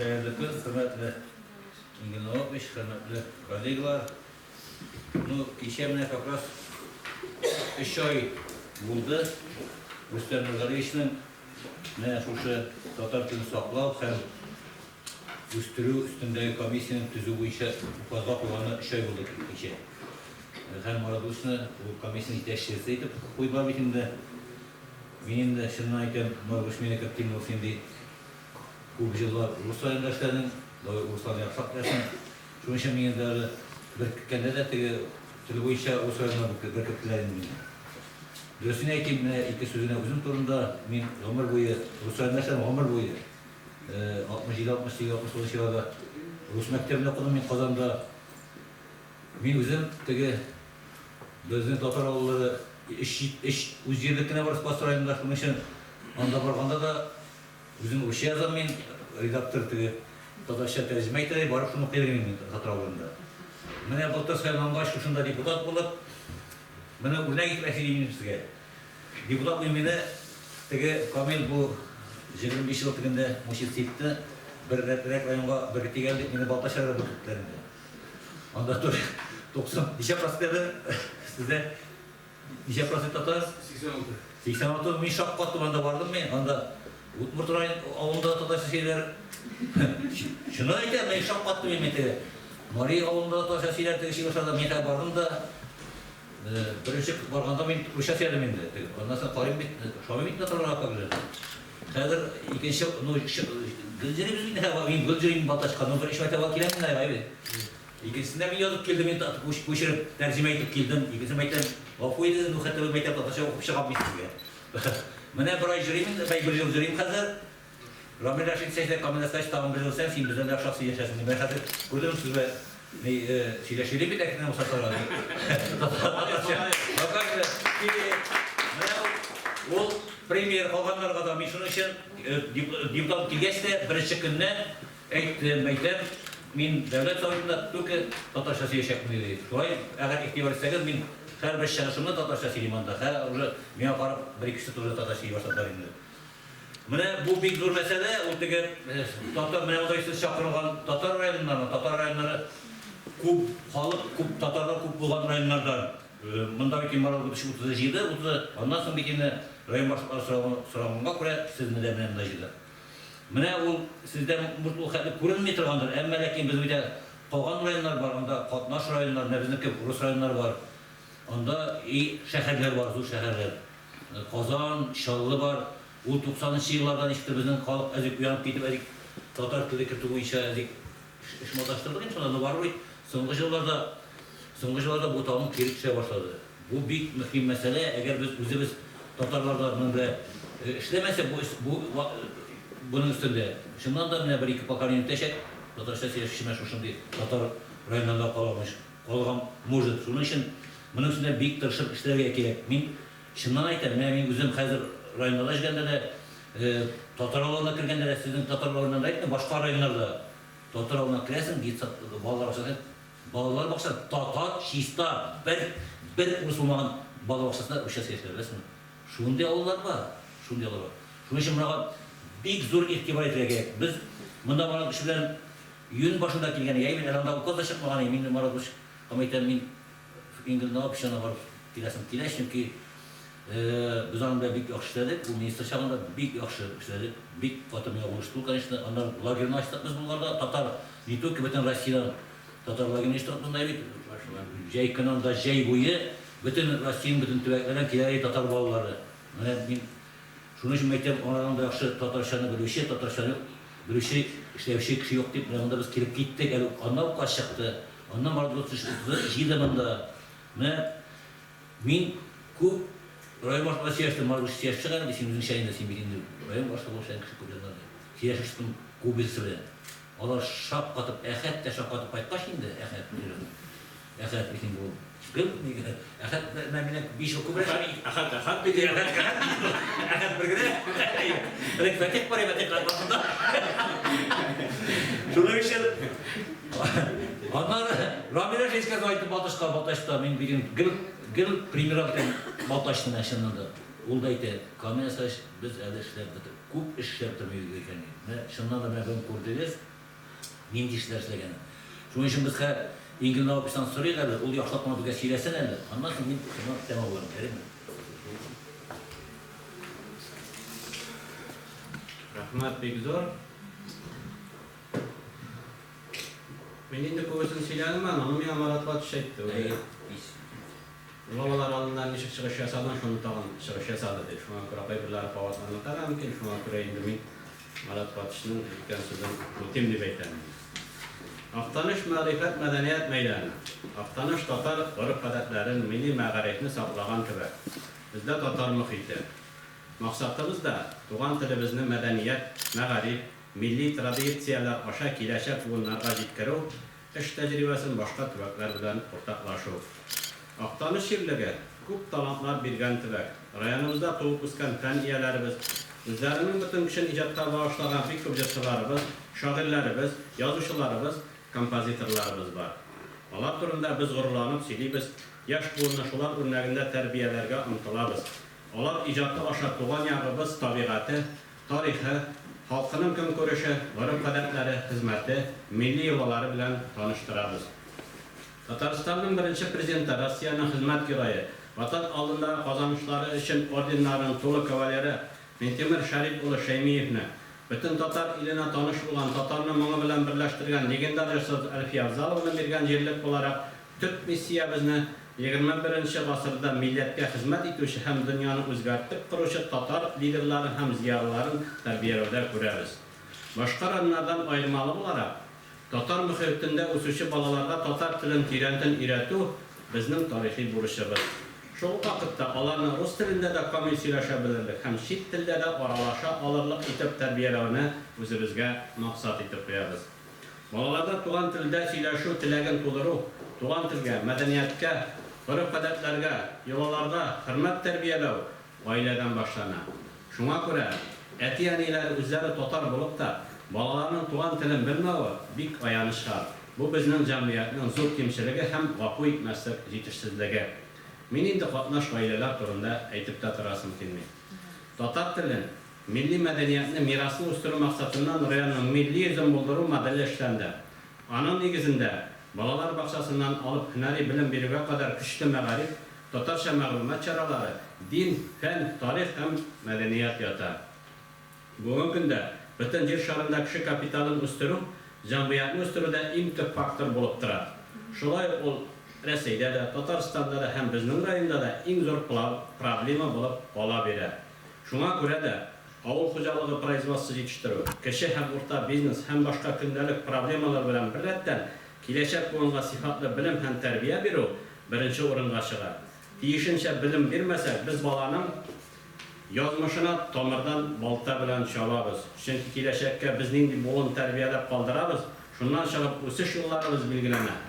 Хәерле көн, хөрмәтле Ингел Навапович, хөрмәтле коллегалар. Ну, кичә менә как раз өч ай булды Рөстәм Нургалиевичның менә шушы татар телен саклау һәм үстерү өстендәге комиссияне төзү буенча указга куйганы өч ай булды кичә. Һәм Марат Лучны ул комиссиянең җитәкчесе итеп куйдылар бит инде. Мин инде, чынын әйтәм, Маргош мине кертте инде ул син ди. Күп җыллар урыс районында эшләдең, давай урысларны яхшырак беләсең. Шуның өчен мине дә әле беркеткәндә дә теге тел буенча урыс районына беркеттеләр инде мине. Дөресен әйтим, менә ике сүз генә үзем турында. Мин гомер буе рус районында эшләдем, гомер буе. 67, 68, 69 елларда рус мәктәбендә укыдым мин Казанда. Мин үзем теге безнең татар авыллары өч, өч үз җирлек кенә бар Спас районында, шуның өчен анда барганда да Үзем русча язам мин, редактор теге татарча тәрҗемә итә ди, барып шуны укый йөрим мин татар авылында. Менә былтыр сайлангач, шушында депутат булып, менә үрнәк итеп әйтим мин сезгә. Депутат мин мине теге Камил бу 25 ел тегендә мучиться итте, бер рәтрәк районга беркетик әле дип, мине Балтач районына беркеттеләр инде. Анда тоже 90, ничә процент әле сездә? Ничә процент татар? 86. 86. Мин шаккаттым, анда бардым мин, анда Удмурт район авылында татарча сөйлиләр. Чынын әйтәм, мин шаккаттым мин теге. Мари авылында татарча сөйләр теге чыгышларда. Мин хәзер бардым да, беренче барганда мин русча сөйләдем инде. Теге, аннан соң карыйм бит, ошамый бит татарларга как же. Хәзер икенче, ну, гел йөрибез бит, мин гел йөрим Балтачка, ну, беренче мәртәбә киләм мин ай бит. Икенчесендә мин язып килдем, мин күчереп, тәрҗемә итеп килдем. Икенчесен әйтәм, гафу итегез, ну хәтта бер мәктәп татарча укып чыгам мин сезгә. Менә бер ай йөрим инде, бәй бер ел йөрим хәзер. Рамил Рәшит әйтә, Камил Әскач, тагын бер ел үтсәң, син бездән дә яхшырак сөйләшәсең. Менә хәзер күрдеңме сез бе, ни, сөйләшә йөрим бит әкренләп булса да. Татарча. Менә ул премьер калганнарга да мин шуның өчен депутат килгәч тә беренче көннән Әйттем, әйтәм, мин Дәүләт Советында түке татарча сөйләячәкмен, диде. Шулай, әгәр игътибар итсәгез, мин һәрбер чыгышымны татарча сөйлим анда. Хә, уже миңа карап, бер-икесе тоже татарча сөйли башладылар инде. Менә бу бик зур мәсьәлә, ул теге татар, менә монда сез чакырылган татар районнарына, татар районнары күп халык, күп татарлар күп булган районнардан. Монда бит инде Марал Гутыш утызы җыйды, утызы, аннан соң бит инде район башлыклары сораганга күрә, сезне дә менә монда җыйдык. Менә ул сездә может ул хәтле күренми торгандыр, әмма ләкин без бит калган районнар бар, анда катнаш районнар, менә безнең кебек урыс районнар бар. Анда и шәһәрләр бар, зур шәһәрләр. Казан, Чаллы бар. Ул 90 нчы елларда ничектер безнең халык әзик уянып китеп, әзик татар теле кертү буенча әзик эш маташтырдык инде шунда, но барыбер бит соңгы елларда, соңгы елларда бу тагын кире төшә башлады. Бу бик мөһим мәсьәлә, әгәр без үзебез татарлар да моның белән эшләмәсәк, бу бу буның өстендә, чыннан да менә бер-ике поколение үтәчәк, татарча сөйләшүче менә шушындый татар районнарында каламыш, калган может. Шуның өчен моның өстендә бик тырышып эшләргә кирәк. Мин чыннан әйтәм, менә мин үзем хәзер районнарда эшләгәндә дә, татар авылына кергәндә дә, сезнең татар районнарында әйтмим, башка районнарда татар авылына керәсең, детсад, балалар бакчасына, Балалар бакчасы татар чиста бер бер урыс булмаган бала бакчасында русча сөйләшәләр беләсеңме? Шундый авыллар бар, шундый авыллар бар. Шуның өчен монага бик зур игътибар итәргә кирәк. Без монда Марат Гыш белән июнь башында килгән идек. Әй, мин әле анда указ да чыкмаган иде. Мин Марат Гышка әйтәм, мин Ингелнау общагына барып киләсем килә, чөнки без аның белән бик яхшы эшләдек. Ул министр чагында бик яхшы эшләдек. Бик каты миңа булышты ул, конечно. Аннары лагерьны ачтык без Болгарда. Татар не только бөтен Россиядән татар лагерен оештырдык монда бит. Җәй көне анда җәй буе бөтен Россиянең бөтен төбәкләреннән килә иде татар балалары. Менә мин шуның өчен әйтәм, анадан да яхшы татарчаны белүче, татарчаны белүче, эшләүче кеше юк дип, менә монда без килеп киттек. Әле аннан указ чыкты. Аннан Марат Лотфович җыйды монда. Менә Мин күп район башлыгы белән сөйләштем, Маргош сөйләшеп чык әле, син үзеңчә инде, син бит инде район башлыгы булып эшләгән кеше күп еллар инде. Сөйләшеп чыктым күбесе белән. Алар шаккатып, Әхәт тә шаккатып кайткач инде, Әхәт, Әхәт бит инде ул гел нигә, Әхәт менә миннән 5 ел күбрәк. Әхәт, Әхәт бит инде. Әхәт, Әхәт, Әхәт бер генә. Элек Фәтих бар иде, Фәтих башында. Шуның өчен Аннары Рамилә Шәйскә әйтте Балтачка, Балтачта мин бүген гел гел примерга китәм Балтачны менә чыннан да. Ул да әйтә, Камил Әсәрович, без әле эшләп бетер, күп эш эшләп бетермибез икән. Менә чыннан да менә бүген күрдегез. Нинди эшләр эшләгәнен. Шуның өчен без хәзер Ингел Навапистан сорыйк әле, ул яхшылап кына безгә сөйләсен әле, аннан соң мин шуны тәмамлармын, ярыймы? Рәхмәт бик зур. Мин инде күбесен сөйләдем аны, аны миңа Марат Фатыш әйтте. Әйе, ис. Бабалар алдында ничек чыгыш ясадың, шуны тагын чыгыш ясады, ди. Шуңа күрә кайберләре кабатланырга да мөмкин, шуңа күрә инде мин Марат Фатышның әйткән сүзен үтим дип әйтәм инде. Актаныш мәгърифәт мәдәният мәйданы. Актаныш татар гореф-гадәтләрен, милли мәгарифне саклаган төбәк. Бездә татар мохите. Максатыбыз да, туган телебезне мәдәният, мәгариф, милли традиицияләр аша киләчәк буыннарга җиткерү, эш тәҗрибәсен башка төбәкләр белән уртаклашу. Актаныш җирлеге, күп талантлар биргән төбәк. Районыбызда туып үскән фән ияләребез, үзләренең бөтен көчен иҗатка багышлаган бик күп җырчыларыбыз, шагыйрьләребез, язучыларыбыз, композиторларыбыз бар. Алар турында без горурланып сөйлибез, яшь буынны шулар үрнәгендә тәрбияләргә омтылабыз. Алар иҗаты аша туган ягыбыз табигате, тарихы, халкының көнкүреше, гореф-гадәтләре, хезмәте, милли йолалары белән таныштырабыз. Татарстанның беренче Президенты, Россиянең Хезмәт Герое, Ватан алдындагы казанышлары өчен орденнарының тулы кавалеры Минтимер Шәрип улы Шәймиевне, бөтен татар иленә таныш булган, татарны моңы белән берләштергән легендар җырчыбыз Әлфия Авзалованы биргән җирлек буларак, төп миссиябезне, егерме беренче гасырда милләткә хезмәт итүче һәм дөньяны үзгәртеп коручы татар лидерларын һәм зыялыларын тәрбияләүдә күрәбез. Башка районнардан аермалы буларак, татар мөхитендә үсүче балаларга татар телен тирәнтен өйрәтү, безнең тарихи бурычыбыз. Шул ук вакытта аларны рус телендә дә камил сөйләшә белерлек һәм чит телдә дә аралаша алырлык итеп тәрбияләүне үзебезгә максат итеп куябыз. Балаларда туган телдә сөйләшү теләген тудыру, туган телгә, мәдәнияткә, гореф-гадәтләргә, йолаларга хөрмәт тәрбияләү гаиләдән башлана. Шуңа күрә, әти-әниләре үзләре татар булып та, балаларының туган телен белмәве бик аяныч хәл. Бу безнең җәмгыятьнең зур кимчелеге һәм гафу итмәслек җитешсезлеге. Мин инде катнаш гаиләләр турында әйтеп тә торасым килми. Татар телен, Милли мәдәниятне, мирасны үстерү максатыннан районның милли йөзен булдыру моделе эшләнде. Аның нигезендә, балалар бакчасыннан алып һөнәри белем бирүгә кадәр көчле мәгариф, татарча мәгълүмат чаралары, дин, фән, тарих һәм мәдәният ята. Бүгенге көндә бөтен Җир шарында кеше капиталын үстерү, җәмгыятьне үстерүдә иң төп фактор булып тора. Шулай ук ул Рәсәйдә дә, Татарстанда да һәм безнең районда да иң зур проблема булып кала бирә. Шуңа күрә дә авыл хуҗалыгы производствосы җитештерү, кече һәм урта бизнес һәм башка көндәлек проблемалар белән беррәттән, киләчәк буынга сыйфатлы белем һәм тәрбия бирү беренче урынга чыга. Тиешенчә белем бирмәсәк, без баланың язмышына тамырдан балта белән чабабыз. Чөнки киләчәккә без нинди буын тәрбияләп калдырабыз, шуннан чыгып үсеш юлларыбыз билгеләнә.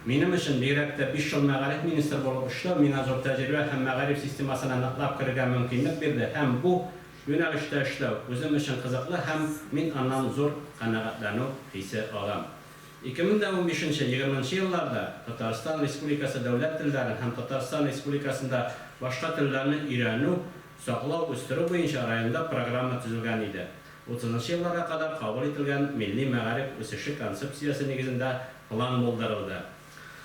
Минем өчен, бигрәк тә биш ел мәгариф министры булып эшләү миңа зур тәҗрибә һәм мәгариф системасына ныклап керергә мөмкинлек бирде һәм бу юнәлештә эшләү үзем өчен кызыклы һәм мин аннан зур канәгатьләнү хисе алам. 2015 нче, 20 нче елларда Татарстан Республикасы дәүләт телләрен һәм Татарстан Республикасында башка телләрне өйрәнү, саклау, үстерү буенча районда программа төзелгән иде. Утызынчы елларга кадәр кабул ителгән Милли мәгариф үсеше концепциясе нигезендә план булдырылды.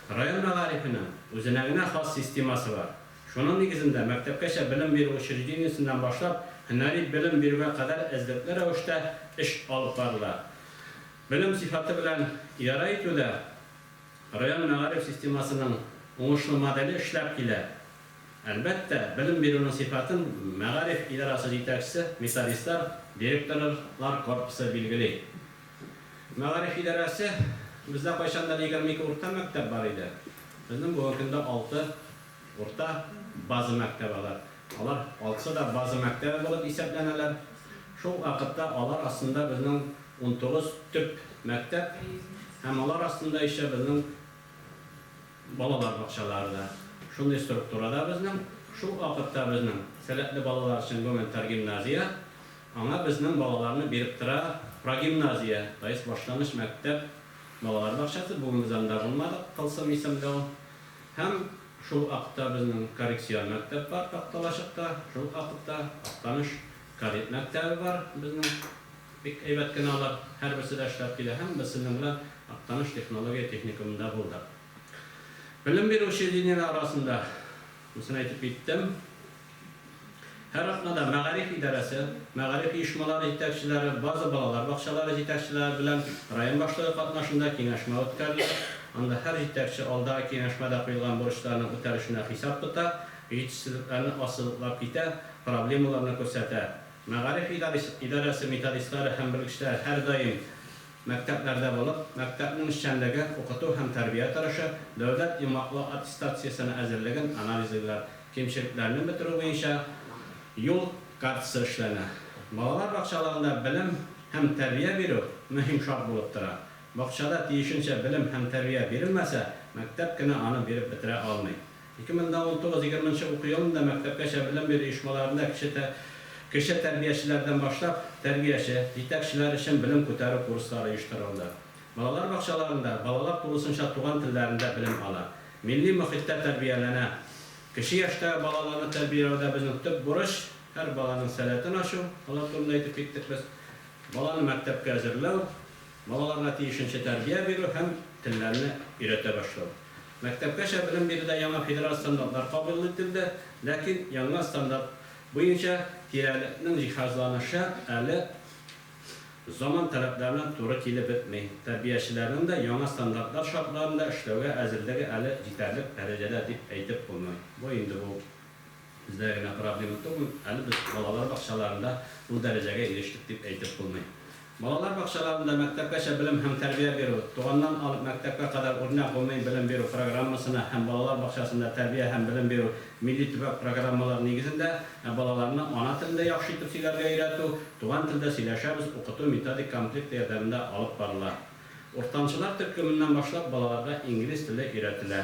Район мәгарифенең үзенә генә хас системасы бар. Шуның нигезендә мәктәпкәчә белем бирү учреждениесеннән башлап һөнәри белем бирүгә кадәр эзлекле рәвештә эш алып барыла. Белем сыйфаты белән идарә итүдә район мәгариф системасының уңышлы моделе эшләп килә. Әлбәттә, белем бирүнең сыйфатын мәгариф идарасы җитәкчесе, методистлар, директорлар корпусы билгели. Мәгариф идарәсе, бездә кайчандыр 22 урта мәктәп бар иде. Безнең бүгенге көндә алты урта база мәктәбе алар. Алар алтысы да база мәктәбе булып исәпләнәләр. Шул вакытта алар астында безнең 19 төп мәктәп һәм алар астында исә безнең Балалар бакчалары да шундый структурада безнең. Шул вакытта безнең сәләтле балалар өчен гуманитар гимназия, аңа безнең балаларны биреп тора прогимназия, то есть башлангыч мәктәп балалар бакчасы, бүген без анда булмадык, Тылсым исемле ул. Һәм шул вакытта безнең коррекцион мәктәп бар Такталачыкта, шул вакытта Актаныш кадет мәктәбе бар безнең. Бик әйбәт кенә алар, һәрберсе дә эшләп килә һәм без сезнең белән Актаныш технология техникумында булдык. Белем бирү учреждениеләре арасында, монысын әйтеп киттем, һәр атнада мәгариф идарәсе, мәгариф оешмалары җитәкчеләре, база балалар бакчалары җитәкчеләре белән район башлыгы катнашында киңәшмә үткәрелә. Анда һәр җитәкче алдагы киңәшмәдә куелган бурычларның үтәлешенә хисап тота, җитешсезлекләрне ассызыклап китә, проблемаларны күрсәтә. Мәгариф идарәсе методистлары һәм белгечләре һәрдаим мәктәпләрдә булып, мәктәпнең эшчәнлеге, укыту һәм тәрбия торышы, дәүләт йомгаклау аттестациясенә әзерлеген анализлыйлар, кимчелекләрне бетерү буенча юл картасы эшләнә. Балалар бакчаларында белем һәм тәрбия бирү мөһим шарт булып тора. Бакчада тиешенчә белем һәм тәрбия бирелмәсә, мәктәп кенә аны биреп бетерә алмый. 2019 20 нче уку елында мәктәпкәчә белем бирү оешмаларында кече кече тәрбиячеләрдән башлап, тәрбияче, җитәкчеләр өчен белем күтәрү курслары оештырылды. Балалар бакчаларында балалар тулысынча туган телләрендә белем ала, милли мохиттә тәрбияләнә. Кече яшьтәге балаларны тәрбияләүдә безнең төп бурыч, һәр баланың сәләтен ачу, алар турында әйтеп киттек без, баланы мәктәпкә әзерләү, балаларга тиешенчә тәрбия бирү һәм телләрне өйрәтә башлау. Мәктәпкәчә белем бирүдә яңа федераль стандартлар кабул ителде, ләкин яңа стандарт буенча тирәлекнең җиһазланышы әле заман таләпләренә туры килеп бетми, тәрбиячеләрнең дә яңа стандартлар шартларында эшләүгә әзерлеге әле җитәрлек дәрәҗәдә дип әйтеп булмый. Бу инде бу бездә генә проблема түгел, әле без балалар бакчаларында ул дәрәҗәгә ирештек дип әйтеп булмый. Балалар бакчаларында мәктәпкәчә белем һәм тәрбия бирү, туганнан алып мәктәпкә кадәр үрнәк гомуми белем бирү программасына һәм балалар бакчасында тәрбия һәм белем бирү милли төбәк программалары нигезендә, ә балаларны ана телендә яхшы итеп сөйләргә өйрәтү, Туган телдә сөйләшәбез укыту-методик комплекты ярдәмендә алып барыла. Уртанчылар төркеменнән башлап балаларга инглиз теле өйрәтелә.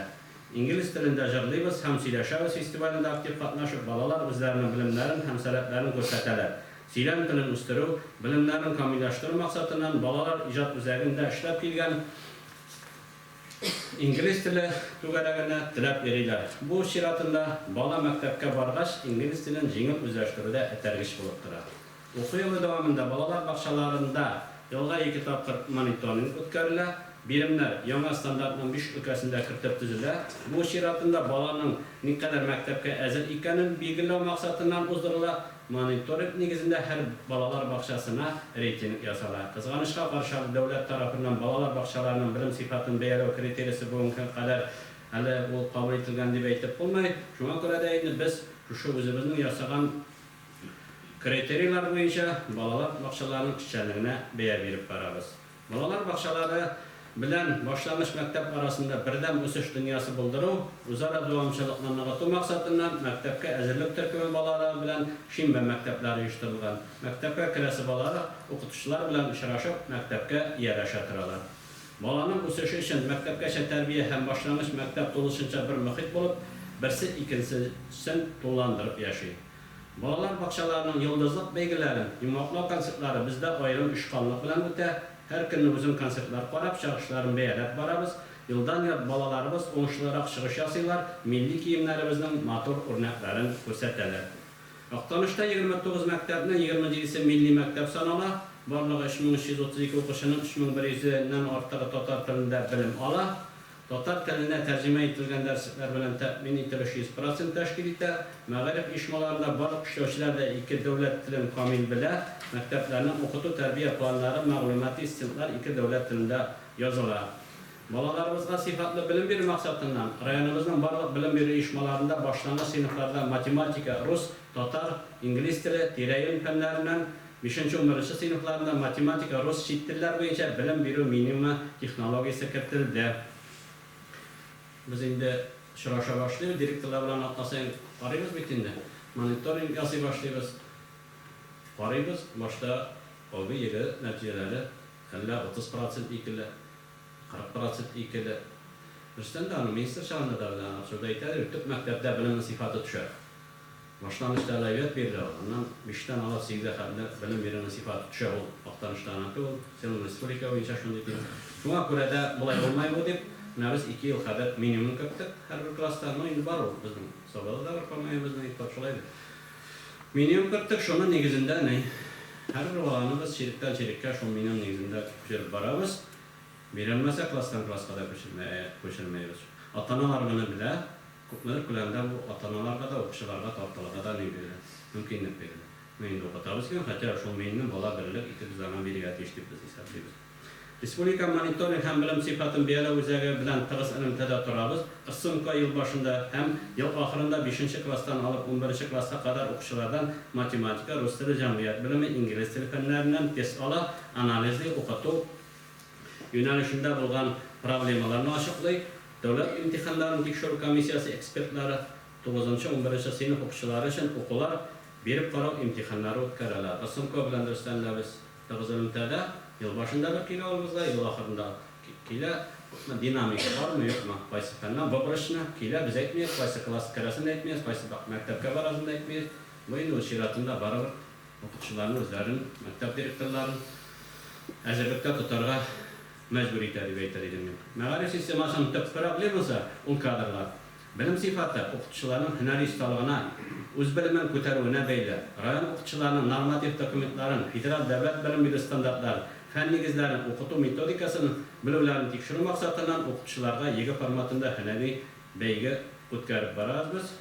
Инглиз телендә җырлыйбыз һәм сөйләшәбез фестивалендә актив катнашып, балалар үзләренең белемнәрен һәм сәләтләрен күрсәтәләр. Сөйләм телен үстерү, белемнәрен камилләштерү максатыннан Балалар иҗат үзәге ндә эшләп килгән инглиз теле түгәрәгенә теләп йөриләр. Бу, чиратында, бала мәктәпкә баргач, инглиз телен җиңел үзләштерүдә этәргеч булып тора. Уку елы дәвамында балалар бакчаларында елга ике тапкыр мониторинг үткәрелә. Биремнәр яңа стандартның биш өлкәсендә кертеп төзелә. Бу, чиратында, баланың никадәр мәктәпкә әзер икәнен билгеләү максатыннан уздырыла. Мониторинг нигезендә һәр балалар бакчасына рейтинг ясала. Кызганычка каршы, әле дәүләт тарафыннан балалар бакчаларының белем сыйфатын бәяләү критериясе бүгенге көнгә кадәр әле ул кабул ителгән дип әйтеп булмый. Шуңа күрә дә инде без шушы үзебезнең ясаган критерийлар буенча балалар бакчаларының эшчәнлегенә бәя биреп барабыз. Балалар бакчалары белән башлангыч мәктәп арасында бердәм үсеш дөньясы булдыру, үзара дәвамчылыкны ныгыту максатыннан мәктәпкә әзерлек төркеме балалары белән шимбә мәктәпләре оештырылган. Мәктәпкә керәсе балалар укытучылар белән очрашып, мәктәпкә ияләшә торалар. Баланың үсеше өчен мәктәпкәчә тәрбия һәм башлангыч мәктәп тулысынча бер мохит булып, берсе икенчесен тулыландырып яши. Балалар бакчаларының Йолдызлык бәйгеләрен йомгаклау концертлары бездә аерым оешканлык белән үтә. Һәр көнне үзем концертлар карап, чыгышларын бәяләп барабыз. Елдан-ел балаларыбыз уңышлырак чыгыш ясыйлар, милли киемнәребезнең матур үрнәкләрен күрсәтәләр. Актанышта 29 мәктәпнең 27 се милли мәктәп санала. Барлыгы 3332 укучының 3100 ннән артыгы татар телендә белем ала. Татар теленә тәрҗемә ителгән дәреслекләр белән тәэмин ителеш 100 процент тәшкил итә. Мәгариф оешмаларында барлык эшләүчеләр дә ике дәүләт телен камил белә. Мәктәпләрнең укыту-тәрбия планнары, мәгълүмати стендлар ике дәүләт телендә языла. Балаларыбызга сыйфатлы белем бирү максатыннан, районыбызның барлык белем бирү оешмаларында башлангыч сыйныфларда математика, рус, татар, инглиз теле, тирә-юнь фәннәреннән, Бишенче-унберенче сыйныфларында математика, рус, чит телләр буенча белем бирү минимумы технологиясе кертелде. Без инде очраша башлыйбыз, директорлар белән атна саен карыйбыз бит инде, мониторинг ясый башлыйбыз. Карыйбыз, башта ОГЭ, ЕГЭ нәтиҗәләре әллә 30 процент икеле, 40 процент икеле. Дөрестән дә, аны министр чагында да без аны обсуждать итә идек, төп мәктәптә белемнең сыйфаты төшә. Башлангычта әдәбият бирелә ул, аннан биштән алып сигезгә хәтле белем бирүнең сыйфаты төшә ул Актанышта гына түгел, целый республика буенча шундый дип. Шуңа күрә дә болай булмай бу дип, менә без ике ел хәзер минимум керттек һәрбер класста. Ну инде бар ул безнең Сабада да бар, по-моему, безнең Ифрат шулай бит. Минимум керттек, шуның нигезендә ни. Һәрбер баланы без чиректән чиреккә шул минем нигезендә күчереп барабыз. Бирелмәсә, класстан класска да күчермәйбез. Ата-аналар моны белә. Күпмедер күләмдә бу ата-аналарга да, укучыларга тартылырга да ни бирелә, мөмкинлек бирелә. Мы инде укытабыз икән, хотя шул минне бала берлек итеп без аңа бирергә тиеш дип без исәплибез. Республика мониторинг һәм белем сыйфатын бәяләү үзәге белән тыгыз элемтәдә торабыз. РСМК ел башында һәм ел ахырында бишенче класстан алып унберенче класска кадәр укучылардан математика, рус теле, җәмгыять белеме, инглиз теле фәннәреннән тест ала, анализлый, укыту юнәлешендә булган проблемаларны ачыклый. Дәүләт имтиханнарын тикшерү комиссиясе экспертлары тугызынчы, унберенче сыйныф укучылары өчен укулар биреп карау имтиханнары үткәрәләр. РСМК белән дөрестән дә без Тыгыз элемтәдә, ел башында бер килә ул безгә, ел ахырында килә. Күпме динамика бармы, юкмы, кайсы фәннән выборочно килә, без әйтмибез, кайсы класс керәсен дә әйтмибез, кайсы мәктәпкә барасын да әйтмибез. Бу инде үз чиратында барыбер укытучыларны үзләрен, мәктәп директорларын әзерлектә тотарга мәҗбүр итә дип әйтер идем мин. Мәгариф системасының төп проблемасы, ул кадрлар. Белем сыйфаты укытучыларның һөнәри осталыгына, үз белемен күтәрүенә бәйле. Район укытучыларының норматив документларын, федераль дәүләт белем бирү стандартларын, фән нигезләрен, укыту методикасын белүләрен тикшерү максатыннан укытучыларга ЕГЭ форматында һөнәри бәйге үткәреп барабыз без.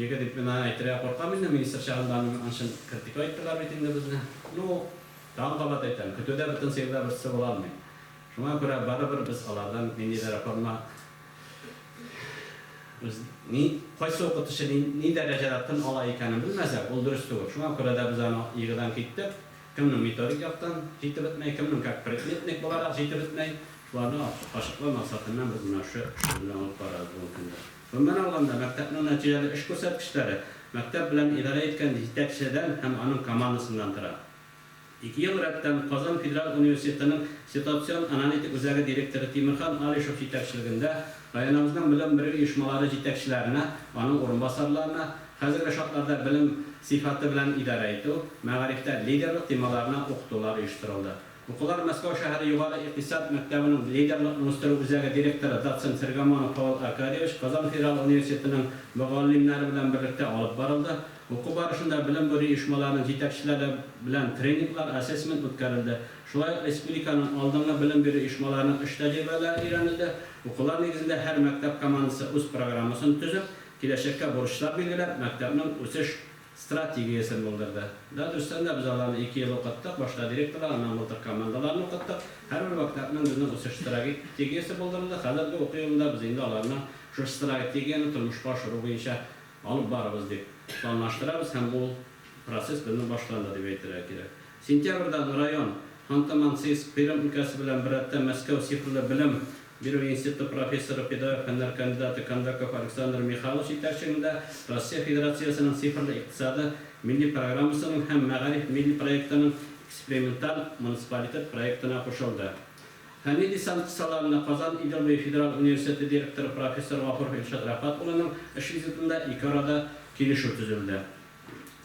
ЕГЭ дип мин аны әйтергә куркам инде, министр чагында аны аншын критиковать иттеләр бит инде безне. Ну, тагын кабат әйтәм, көтүдә бөтен сыер да берсе була алмый. Шуңа күрә барыбер без алардан ниндидер реформа үз ни кайсы укытучы ни, ни дәрәҗәдә тын ала икәнен белмәсәк, ул дөрес түгел. Шуңа күрә дә без аны ЕГЭдан киттек. Кемнең методик яктан җитеп бетмәй, кемнең как предметник буларак җитеп бетмәй, шуларны ачыклау максатыннан без менә шушы эшне алып барабыз бүгенге көндә. Гомумән алганда, мәктәпнең нәтиҗәле эш күрсәткечләре мәктәп белән идарә иткән җитәкчедән һәм аның командасыннан тора. Ике ел рәттән Казан федераль университетының Ситуацион аналитик үзәге директоры Тимерхан Алишев җитәкчелегендә районыбызның белем бирү оешмалары җитәкчеләренә, аның урынбасарларына Хәзерге шартларда белем сыйфаты белән идарә итү, мәгарифтә лидерлык темаларына укытулар оештырылды. Укулар Мәскәү шәһәре Югары икътисад мәктәбенең лидерлыкны үстерү үзәге директоры, доцент Сергоманов Павел Аркадьевич, Казан федераль университетының мөгаллимнәре белән берлектә алып барылды. Уку барышында белем бирү оешмаларының җитәкчеләре белән тренинглар, ассессмент үткәрелде. Шулай ук республиканың алдынгы белем бирү оешмаларының эш тәҗрибәләре өйрәнелде. Укулар нигезендә һәр мәктәп командасы үз программасын төзеп, киләчәккә бурычлар билгеләп, мәктәпнең үсеш стратегиясен булдырды. Да, дөрестән дә, без аларны ике ел укыттык, башта директорлар, аннан былтыр командаларны укыттык. Һәрбер мәктәпнең безнең үсеш страгетегиясе булдырылды. Хәзерге уку елында без инде аларны шушы стратегияне тормышка ашыру буенча алып барырбыз дип планлаштырабыз һәм ул процесс безнең башланды дип әйтергә кирәк. Сентябрьдән район Ханты-Мансийск, Пермь өлкәсе белән беррәттән Мәскәү цифрлы белем бирү институты профессоры, педагог фәннәр кандидаты Кондаков Александр Михайлович җитәкчелегендә Россия Федерациясенең цифрлы икътисады милли программасының һәм Мәгариф милли проектының эксперименталь муниципалитет проектына кушылды. Фәнни десант кысаларында Казан Идел буе федераль университеты директоры профессор Гафуров Илшат Рәфгать улының эш визитында ике арада килешү төзелде.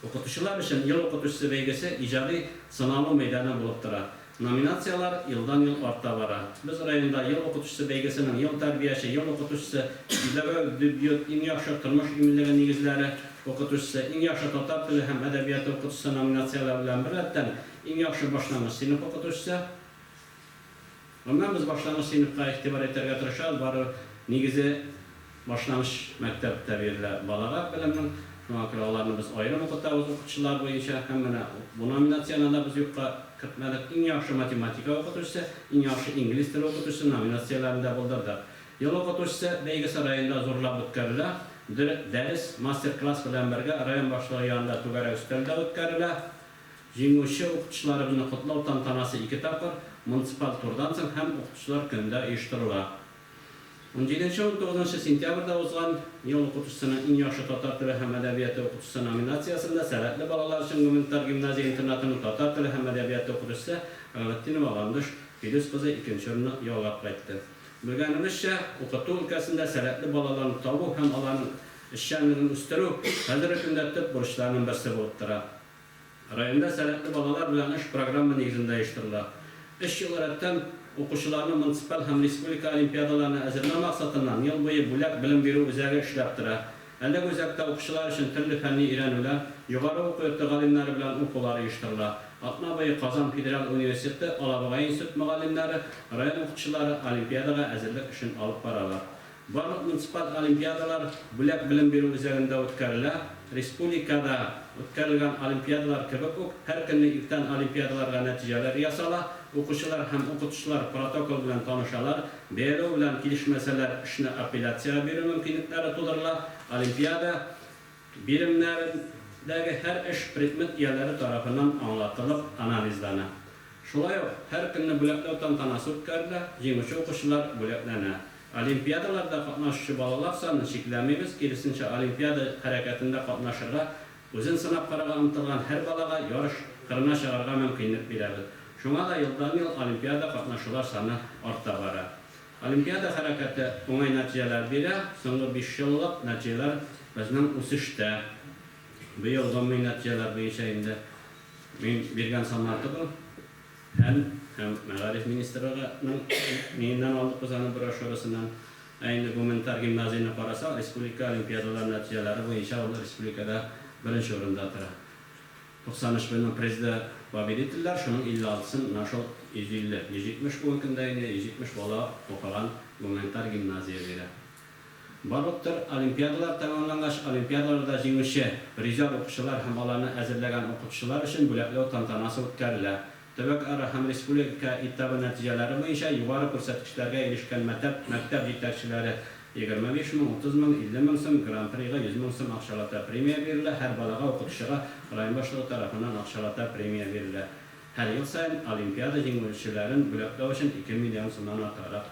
Укытучылар өчен Ел укытучысы бәйгесе иҗади сыналу мәйданы булып тора. Номинацияләр елдан-ел арта бара. Без районда Ел укытучысы бәйгесенең Ел тәрбияче, Ел укытучысы, Педагогик дебют, Иң яхшы тормыш иминлеге нигезләре укытучысы, Иң яхшы татар теле һәм әдәбияты укытучысы номинацияләре белән беррәттән, Иң яхшы башлангыч сыйныф укытучысы, Гомумән, без башлангыч сыйныфка игътибар итәргә тырышабыз, бары нигезе башлангыч мәктәптә бирелә балага белемнең, шуңа күрә аларны без аерым укытабыз укытучылар буенча һәм менә бу номинацияне дә без юкка кертмәдек. Иң яхшы математика укытучысы, Иң яхшы инглиз теле укытучысы номинацияләрен дә булдырдык. Ел укытучысы бәйгесе районда зурлап үткәрелә. Дәрес, мастер-класс белән бергә район башлыгы янында түгәрәк өстәл дә үткәрелә. Җиңүче укытучыларыбызны котлау тантанасы ике тапкыр, муниципаль турдан соң һәм Укытучылар көнендә оештырыла. Унҗиденче-унтугызынчы сентябрьдә узган Ел укытучысының иң яхшы татар теле һәм әдәбияты укытучысы номинациясендә сәләтле балалар өчен гуманитар гимназия-интернатының татар теле һәм әдәбияты укытучысы Галәтдинова Ландыш Филүс кызы икенче урынны яулап кайтты. Белгәнебезчә, укыту өлкәсендә сәләтле балаларны табу һәм аларның эшчәнлеген үстерү хәзерге көндә төп бурычларның берсе булып тора. Районда сәләтле балалар белән эш программа нигезендә оештырыла. Өч ел рәттән укучыларны муниципаль һәм республика олимпиадаларына әзерләү максатыннан ел буе Бүләк белем бирү үзәге эшләп тора. Әлеге үзәктә укучылар өчен төрле фәнни өйрәнүләр, югары уку йорты галимнәре белән укулар оештырыла. Атна буе Казан федераль университеты, Алабуга институт мөгаллимнәре, район укытучылары олимпиадага әзерлек эшен алып баралар. Барлык муниципаль олимпиадалар Бүләк белем бирү үзәгендә үткәрелә. Респуликада үткәрелгән олимпиадалар кебек үк, һәр көнне иртән олимпиадаларга нәтиҗәләр ясала, укучылар һәм укытучылар протокол белән танышалар, бәяләү белән килешмәсәләр, эшне апелляциягә бирү мөмкинлекләре тудырыла, олимпиада биремнәрендәге һәр эш предмет ияләре тарафыннан аңлатылып, анализлана. Шулай ук, һәр көнне бүләкләү тантанасы үткәрелә, җиңүче укучылар бүләкләнә. Олимпиадаларда катнашучы балалар санын чикләмибез, киресенчә, олимпиада хәрәкәтендә катнашырга, үзен сынап карарга омтылган һәр балага ярыш кырына чыгарга мөмкинлек бирәбез. Шуңа да елдан-ел олимпиада катнашулар саны арта бара. Олимпиада хәрәкәте уңай нәтиҗәләр бирә, соңгы бишьеллык нәтиҗәләр безнең үсештә. Быел гомуми нәтиҗәләр буенча инде мин биргән саннар түгел, Фән һәм мәгариф министрлыгының ниеннән алдык без аны брошюрасыннан. Ә инде гуманитар гимназияне карасак, республика олимпиадалары нәтиҗәләре буенча ул республикада беренче урында тора. 93 безнең призлы победительләр, шуның 56-сын менә шул 150, 170 бүгенге көндә инде 170 бала укыган гуманитар гимназия бирә. Барлык төр олимпиадалар тәмамлангач, олимпиадаларда җиңүче, призер укучылар һәм аларны әзерләгән укытучылар өчен бүләкләү тантанасы үткәрелә. Төбәкара һәм республика этабы нәтиҗәләре буенча югары күрсәткечләргә ирешкән мәтәп мәктәп җитәкчеләре 25 мең, 30 мең, 50 мең сум, Гран-прига 100 мең сум акчалата премия бирелә, һәр балага укытучыга район башлыгы тарафыннан акчалата премия бирелә. Һәр ел саен олимпиада җиңүчеләрен бүләкләү өчен 2 миллион сумнан артыграк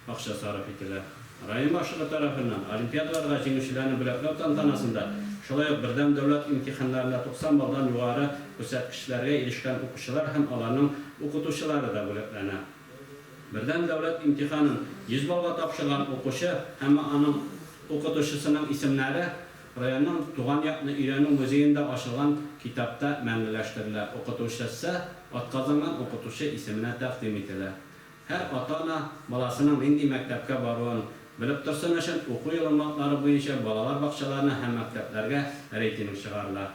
акча сарыф ителә. Район башлыгы тарафыннан олимпиадаларга җиңүчеләрне бүләкләү тантанасында, шулай ук бердәм дәүләт имтиханнарында 90 баллдан югары күрсәткечләргә ирешкән укучылар һәм аларның укытучылары да бүләкләнә. Бердәм дәүләт имтиханын 100 баллга тапшырган укучы һәм аның укытучысының исемнәре районның Туган якны өйрәнү музеенда ачылган китапта мәңгеләштерелә, укытучысы атказанган укытучы исеменә тәкъдим ителә. Һәр ата-ана баласының нинди мәктәпкә баруын белеп торсын өчен, уку йолымлаклары буенча балалар бакчаларына һәм мәктәпләргә рейтинг чыгарыла.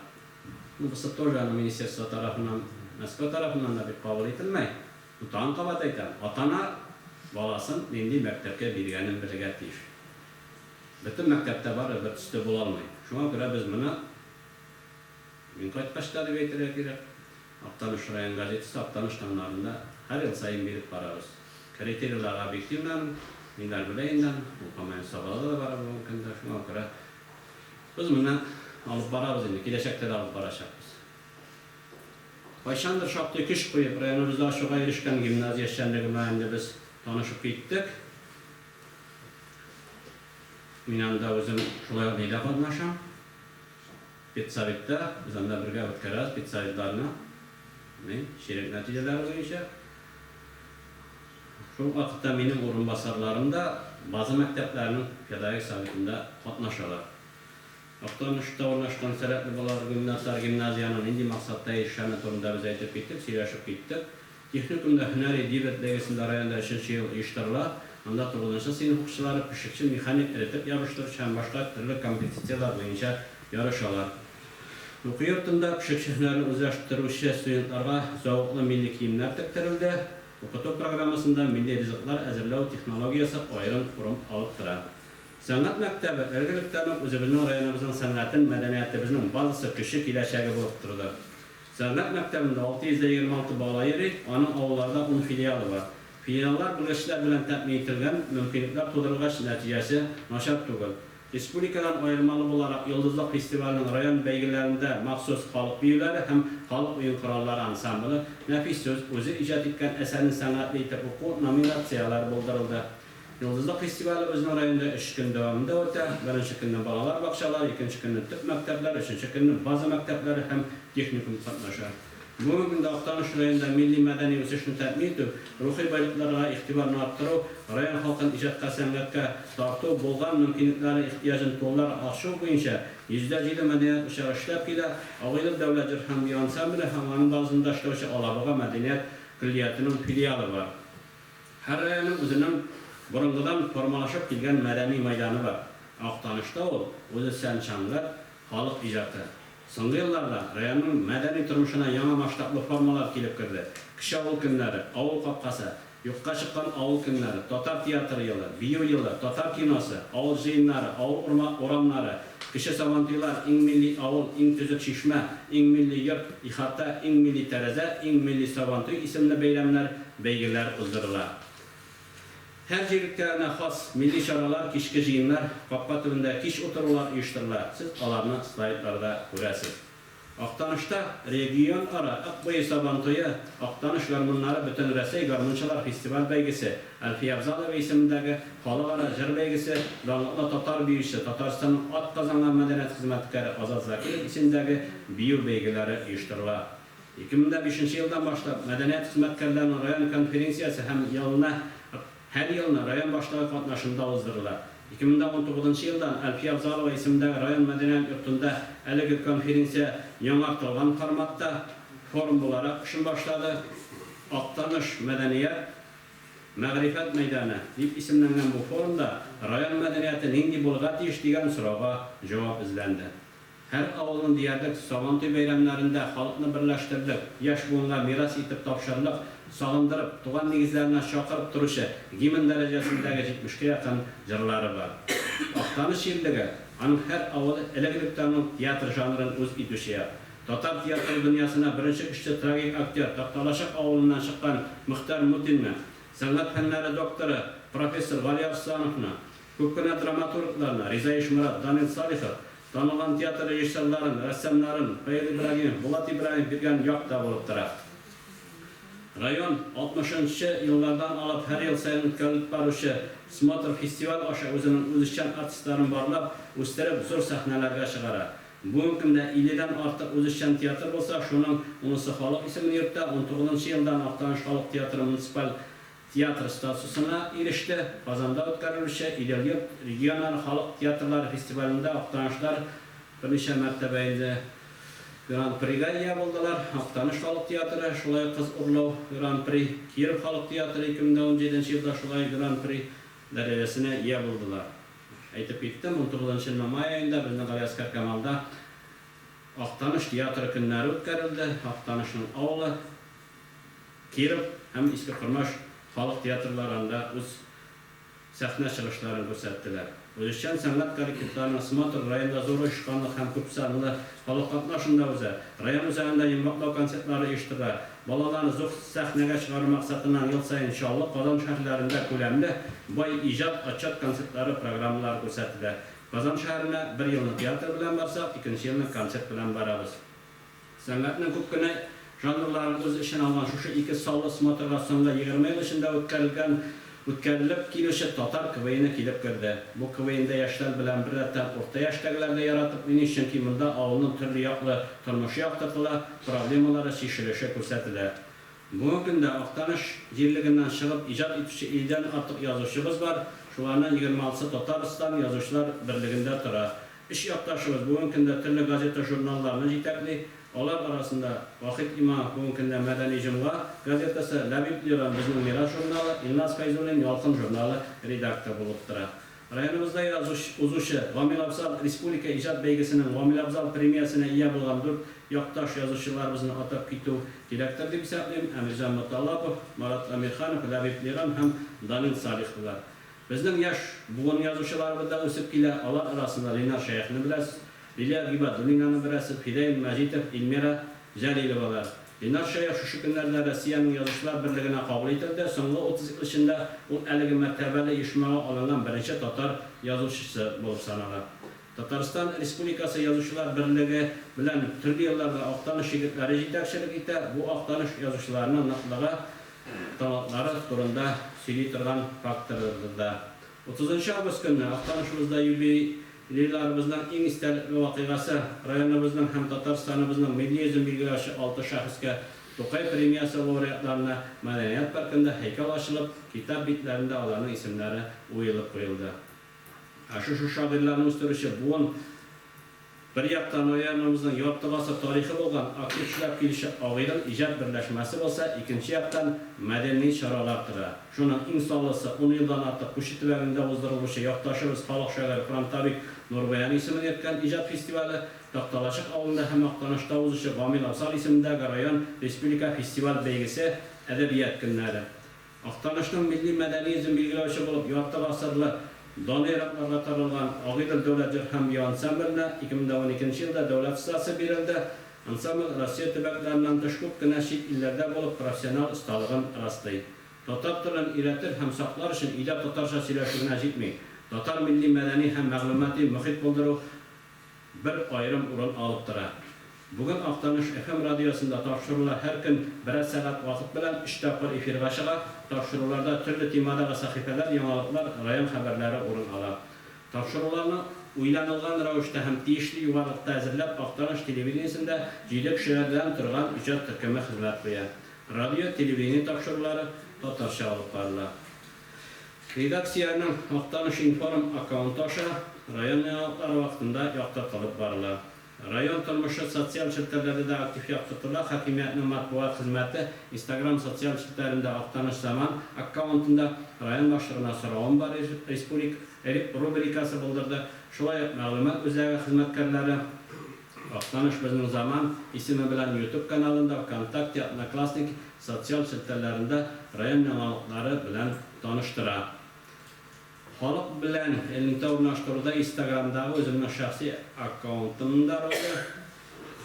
Ну, бусы тоже аны министерство тарафыннан, Мәскәү тарафыннан да бик кабул ителмәй. Ну, тагын кабат әйтәм, ата-ана баласын нинди мәктәпкә биргәнен белергә тиеш. Бөтен мәктәптә барыбер бер төсле була алмый. Шуңа күрә без моны Мин кайткач та дип әйтергә кирәк, Актаныш район газетасы Актаныш таңнарында һәр ел саен биреп барабыз. Критерийлары объективно аның, ниләр белә инде аны, ул һаман Сабада да бара бүгенге көндә, шуңа күрә без моны алып барабыз инде, киләчәктә дә алып барачакбыз. Кайчандыр шактый көч куеп районыбызда ачуга ирешкән гимназия эшчәнлеге белән инде без танышып киттек. Мин анда үзем шулай ук нидә катнашам. Педсоветта, без анда бергә үткәрәбез педсоветларны, ни, чирек нәтиҗәләре буенча. Шул ук вакытта минем урынбасарларым да база мәктәпләренең педагогик советында катнашалар. Актанышта урнашкан сәләтле балалар гимназлар гимназиянең нинди максатта ирешәне турында без әйтеп киттек, сөйләшеп киттек. Техникумда һөнәри дебет бәйгесендә районда өченче ел оештырыла. Анда тугызынчы сыйныф укучылары пешекче, механик, эретеп ябыштыручы һәм башка төрле компетенцияләр буенча ярышалар. Уку йортында пешекче һөнәрен үзләштерүче студентларга зәвыклы милли киемнәр тектерелде. Укыту программасында милли ризыклар әзерләү технологиясе аерым урын алып тора. Сәнгать мәктәбе элек-электән үк үзебезнең районыбызның сәнгатен, мәдәниятебезнең базасы, көче, киләчәге булып торды. Сәнгать мәктәбендә 626 бала йөри, аның авылларда ун филиалы бар. Филиаллар белгечләр белән тәэмин ителгән, мөмкинлекләр тудырылгач, нәтиҗәсе начар түгел. Республикадан аермалы буларак, Йолдызлык фестиваленең район бәйгеләрендә махсус халык биюләре һәм халык уен кораллары ансамбле, нәфис сүз, үзе иҗат иткән әсәрен сәнгатьле итеп уку номинацияләре булдырылды. Йолдызлык фестивале безнең районда өч көн дәвамында үтә. Беренче көнне балалар бакчалары, икенче көнне төп мәктәпләр, өченче көнне база мәктәпләре һәм техникум катнаша. Бүгенге көндә Актаныш районында милли-мәдәни үсешне тәэмин итү, рухи байлыкларга игътибарны арттыру, район халкын иҗатка, сәнгатькә тарту, булган мөмкинлекләрнең ихтыяҗын тулыларак ачу буенча 107 мәдәният учагы эшләп килә, Агыйдел дәүләт җыр һәм бию ансамбле һәм аның базасында эшләүче Алабуга мәдәният көллиятенең филиалы бар. Һәр районның үзенең борынгыдан формалашып килгән мәдәни мәйданы бар. Ә Актанышта ул, үзешчән сәнгать, халык иҗаты. Соңгы елларда районның мәдәни тормышына яңа масштаблы формалар килеп керде, Кече авыл көннәре, Авыл капкасы, Юкка чыккан авыл көннәре, Татар театры елы, Бию елы, Татар киносы, Авыл җыеннары, Авыл урма урамнары, Кече сабантуйлар, Иң милли авыл, Иң төзек чишмә, Иң милли йорт, ихата, Иң милли тәрәзә, Иң милли сабантуй исемле бәйрәмнәр, бәйгеләр уздырыла. Һәр җирлекләренә хас милли чаралар, кичке җыеннар, капка төбендә кич утырулар оештырыла, сез аларны слайдларда күрәсез. Актанышта регионара Ык буе Сабантуе, Актаныш гармуннары Бөтенрәсәй гармунчылар фестиваль-бәйгесе, Әлфия Авзалова исемендәге Халыкара җыр бәйгесе, данлыклы татар биюче, Татарстанның атказанган мәдәният хезмәткәре Азат Закиров исемендәге бию бәйгеләре оештырыла. 2005 нче елдан башлап мәдәният хезмәткәрләренең район конференциясе һәм елына һәр елны район башлыгы катнашында уздырыла. 2019 нчы елдан Әлфия Авзалова исемендәге район мәдәният йортында әлеге конференция яңартылган форматта, форум буларак эшен башлады. Актаныш мәдәният, мәгърифәт мәйданы дип исемләнгән бу форумда район мәдәнияте нинди булырга тиеш дигән сорауга җавап эзләнде. Һәр авылның диярлек Сабантуй бәйрәмнәрендә халыкны берләштерерлек, яшь буынга мирас итеп тапшырырлык, сагындырып, туган нигезләренә чакырып торучы гимн дәрәҗәсендәге җитмешкә якын җырлары бар. Актаныш җирлеге, аның һәр авылы элек-электән үк театр жанрын үз итүче як. Татар театры дөньясына беренче көчле трагик актер, Такталачык авылыннан чыккан Мөхтәр Мутинны, сәнгать фәннәре докторы, профессор Гали Арслановны, күп кенә драматургларны, Риза Ишморат, Данил Салихов, Танылган театр режиссерларын, рәссамнарын Фаил Ибрагимов, Булат Ибраһимов биргән як та булып тора. Район 60 нчы еллардан алып һәр ел саен үткәрелеп баручы смотр-фестиваль аша үзенең үзешчән артистларын барлап, үстереп, зур сәхнәләргә чыгара. Бүгенге көндә 50 дән артык үзешчән театр булса, шуның унысы халык исемен йөртә, унтугызынчы елдан Актаныш халык театры муниципаль Театр статусына иреште. Казанда үткәрелүче Идел-йорт регионара халык театрлары фестивалендә актанышлар берничә мәртәбә инде Гран-прига ия булдылар. Актаныш халык театры, шулай ук Кыз урлау, Гран-при, Киров халык театры 2017 нче елда шулай ук Гран-при дәрәҗәсенә ия булдылар. Әйтеп киттем, унтугызынчы елның май аенда безнең Галиәсгар Камалда Актаныш театры көннәре үткәрелде. Актанышның авылы. Киров һәм Иске Кормаш халык театрлары анда үз сәхнә чыгышларын күрсәттеләр. Үзешчән сәнгать коллективларының смотры районда зур оешканлык һәм күпсанлы халык катнашында уза. Район үзәгендә йомгаклау концертлары оештырыла. Балаларны зур сәхнәгә чыгару максатыннан ел саен Чаллы, Казан шәһәрләрендә күләмле, бай иҗат, отчет концертлары программалары күрсәтелә. Казан шәһәренә бер елны театр белән барсак, икенче елны концерт белән барабыз. Сәнгатьнең күп кенә жанрларын үз эченә алган шушы ике саллы смотрга соңгы 20 ел эчендә үткәрелгән, үткәрелеп килүче татар КВНы килеп керде. Бу КВНда яшьләр белән беррәттән урта яшьтәгеләр дә яратып уйный, чөнки монда авылның төрле яклы тормышы яктыртыла, проблемалары чишелеше күрсәтелә. Бүгенге көндә Актаныш җирлегеннән чыгып иҗат итүче илледән артык язучыбыз бар, шуларның егерме алтысы Татарстан Язучылар берлегендә тора. Өч якташыбыз бүгенге көндә төрле газета-журналларны җитәкли. Алар арасында Вахит Имамов бүгенге көндә Мәдәни җомга газетасы, Ләбиб Лерон Безнең мирас журналы, Илназ Фәйзуллин Ялкын журналы редакторы булып тора. Районыбызда узучы Гамил Абзал республика иҗат бәйгесенең Гамил Абзал премиясенә ия булган дүрт якташ язучыларыбызны атап китү кирәктер дип исәплим, Әмирҗан Моталлапов, Марат Әмирханов, Ләбиб Лерон һәм Данил Салиховлар. Безнең яшь буын язучыларыбыз да үсеп килә, алар арасында Ленар Шәехне беләсез, Лилия Гыйбадуллинаны беләсез, Фидаил Мәҗитов, Эльмира Җәлиловалар. Ленар Шәех шушы көннәрдә Россиянең Язучылар берлегенә кабул ителде, соңгы 30 ел эчендә ул әлеге мәртәбәле оешмага алынган беренче татар язучысы булып санала. Татарстан Республикасы Язучылар берлеге белән төрле елларда Актаныш егетләре җитәкчелек итә, бу Актаныш язучыларының ныклыгы, талантлары турында сөйли торган фактордыр да. Утызынчы август көнне Актанышыбызда юбилейларыбызның иң истәлекле вакыйгасы, районыбызның һәм Татарстаныбызның милли йөзен билгеләүче алты шәхескә Тукай премиясе лауреатларына Мәдәният паркында һәйкәл ачылып, китап битләрендә аларның исемнәре уелып куелды. Ә шушы шагыйрьләрне үстерүче буын. Бер яктан районыбызның ярты гасыр тарихы булган актив эшләп килүче Агыйдел иҗат берләшмәсе булса, икенче яктан мәдәни чаралар тора. Шуның иң саллысы, ун елдан артык Пучы төбәгендә уздырылучы якташыбыз, халык шагыйре фронтовик Нур Баян исемен йөрткән иҗат фестивале, Такталачык авылында һәм Актанышта узучы Гамил Афзал исемендәге район, республика фестиваль-бәйгесе, Әдәбият көннәре. Актанышның милли-мәдәни йөзен билгеләүче булып ярты гасырлы даны еракларга таралган Агыйдел дәүләт җыр һәм бию ансамбленә 2012 нче елда дәүләт статусы бирелде. Ансамбль Россия төбәкләреннән тыш күп кенә чит илләрдә булып профессиональ осталыгын раслый. Татар телен өйрәтер һәм саклар өчен өйдә татарча сөйләшү генә җитми. Татар милли-мәдәни һәм мәгълүмати мохит булдыру бер аерым урын алып тора. Бүген Актаныш FM радиосында тапшырулар һәр көн берәр сәгать вакыт белән өч тапкыр эфирга чыга, тапшыруларда төрле темадагы сәхифәләр, яңалыклар, район хәбәрләре урын ала. Тапшыруларны уйланылган рәвештә һәм тиешле югарылыкта әзерләп Актаныш телевидениесендә җиде кешедән торган иҗат төркеме хезмәт куя. Радио, телевидение тапшырулары татарча алып барыла. Редакциянең Актаныш-информ аккаунты аша район яңалыклары вакытында яктыртылып барыла. Район тормышы социаль челтәрләрдә дә актив яктыртыла, хакимиятнең матбугат хезмәте Инстаграм социаль челтәрендә Актаныш заман аккаунтында Район башлыгына соравым бар республик рубрикасы булдырды. Шулай ук мәгълүмат үзәге хезмәткәрләре Актаныш безнең заман исеме белән Ютуб каналында, Вконтакте, Одноклассники социаль челтәрләрендә район яңалыклары белән таныштыра. Халык белән элемтә урнаштыруда Инстаграмдагы үземнең шәхси аккаунтымның да роле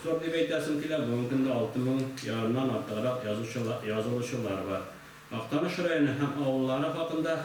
зур дип әйтәсем килә, бүгенге көндә 6 мең ярымнан артыграк язылучылар бар. Актаныш районы һәм авыллары хакында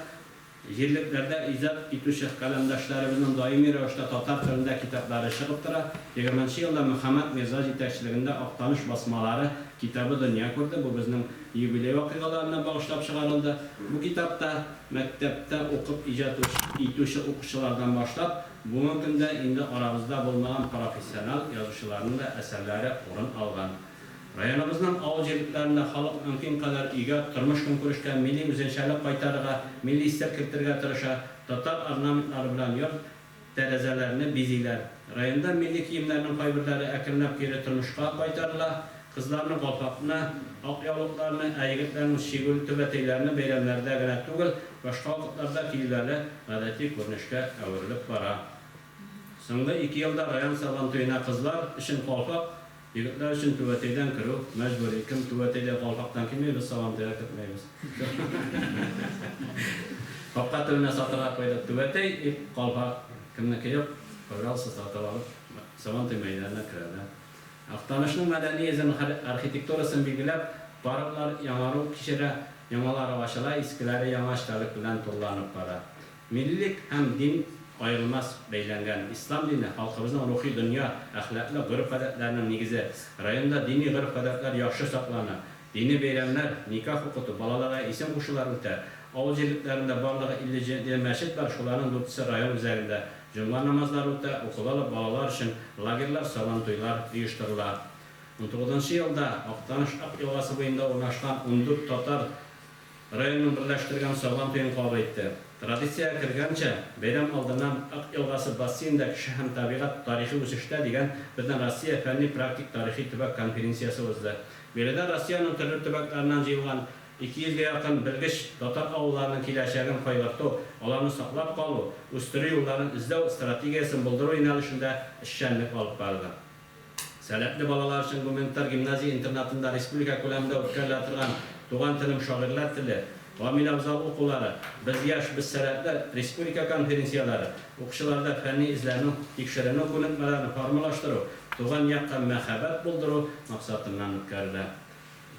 җирлекләрдә иҗат итүче каләмдәшләребезнең даими рәвештә татар телендә китаплары чыгып тора. Егерменче елда Мөхәммәт Мирза җитәкчелегендә Актаныш басмалары китабы дөнья күрде, бу безнең юбилей вакыйгаларына багышлап чыгарылды. Бу китапта мәктәптә укып иҗат итүче укучылардан башлап, бүгенге көндә инде арабызда булмаган профессиональ язучыларның да әсәрләре урын алган. Районыбызның авыл җирлекләрендә халык мөмкин кадәр өйгә, тормыш-көнкүрешкә милли үзенчәлек кайтарырга, милли стиль кертергә тырыша, татар орнаментлары белән йорт, тәрәзәләрне бизиләр. Районда милли киемнәрнең кайберләре әкренләп кире тормышка кайтарыла. Кызларның калфакны, ак яулыкларны, ә егетләрнең чигүле түбәтәйләрне бәйрәмнәрдә генә түгел, башка вакытларда киюләре гадәти күренешкә әверелеп бара. Соңгы ике елда район Сабантуена кызлар өчен калфак, Егетләр өчен түбәтәйдән керү мәҗбүри. Кем түбәтәйдә калфактан килми, без Сабантуйга кертмәйбез. Капка төбенә сатырга куйдык түбәтәй и калфак. Кемнеке юк, пожалуйста, сатып алып, Сабантуй мәйданына керәләр. Актанышның мәдәни йөзен, архитектурасын билгеләп, парклар яңару кичерә, яңалары ачыла, искеләре яңа эчтәлек белән тулыланып бара. Миллилек һәм дин аерылмас бәйләнгән. Ислам дине, халкыбызның рухи дөнья, әхлаклы гореф-гадәтләренең нигезе. Районда дини гореф-гадәтләр яхшы саклана. Дини бәйрәмнәр, никах укыту, балаларга исем кушулар үтә. Авыл җирлекләрендә барлыгы 57 мәчет бар, шуларның дүртесе район үзәгендә. Җомга намазлары үтә, укыла, балалар өчен лагерьлар, сабантуйлар оештырыла. Унтугызынчы елда Актаныш Ык елгасы буенда урнашкан 14 татар Районның берләштергән Сабан туен кабул итте. Традициягә кергәнчә, бәйрәм алдыннан Ык елгасы бассейнында Кеше һәм табигать, тарихи үсештә дигән Бөтенроссия фәнни-практик тарихи төбәк конференциясе узды. Биредә Россиянең төрле төбәкләреннән җыелган 200 гә якын белгеч татар авылларының киләчәген кайгырту, аларны саклап калу, үстерү юлларын эзләү стратегиясен булдыру юнәлешендә эшчәнлек алып барды. Сәләтле балалар өчен гуманитар гимназия-интернатында республика күләмендә үткәрелә торган Туган телем, шагыйрьләр теле, Гамил Афзал укулары, Без яшь, без сәләтле республика конференцияләре, укучыларда фәнни эзләнү, тикшеренү күнекмәләрен формалаштыру, туган якка мәхәббәт булдыру максатыннан үткәрелә.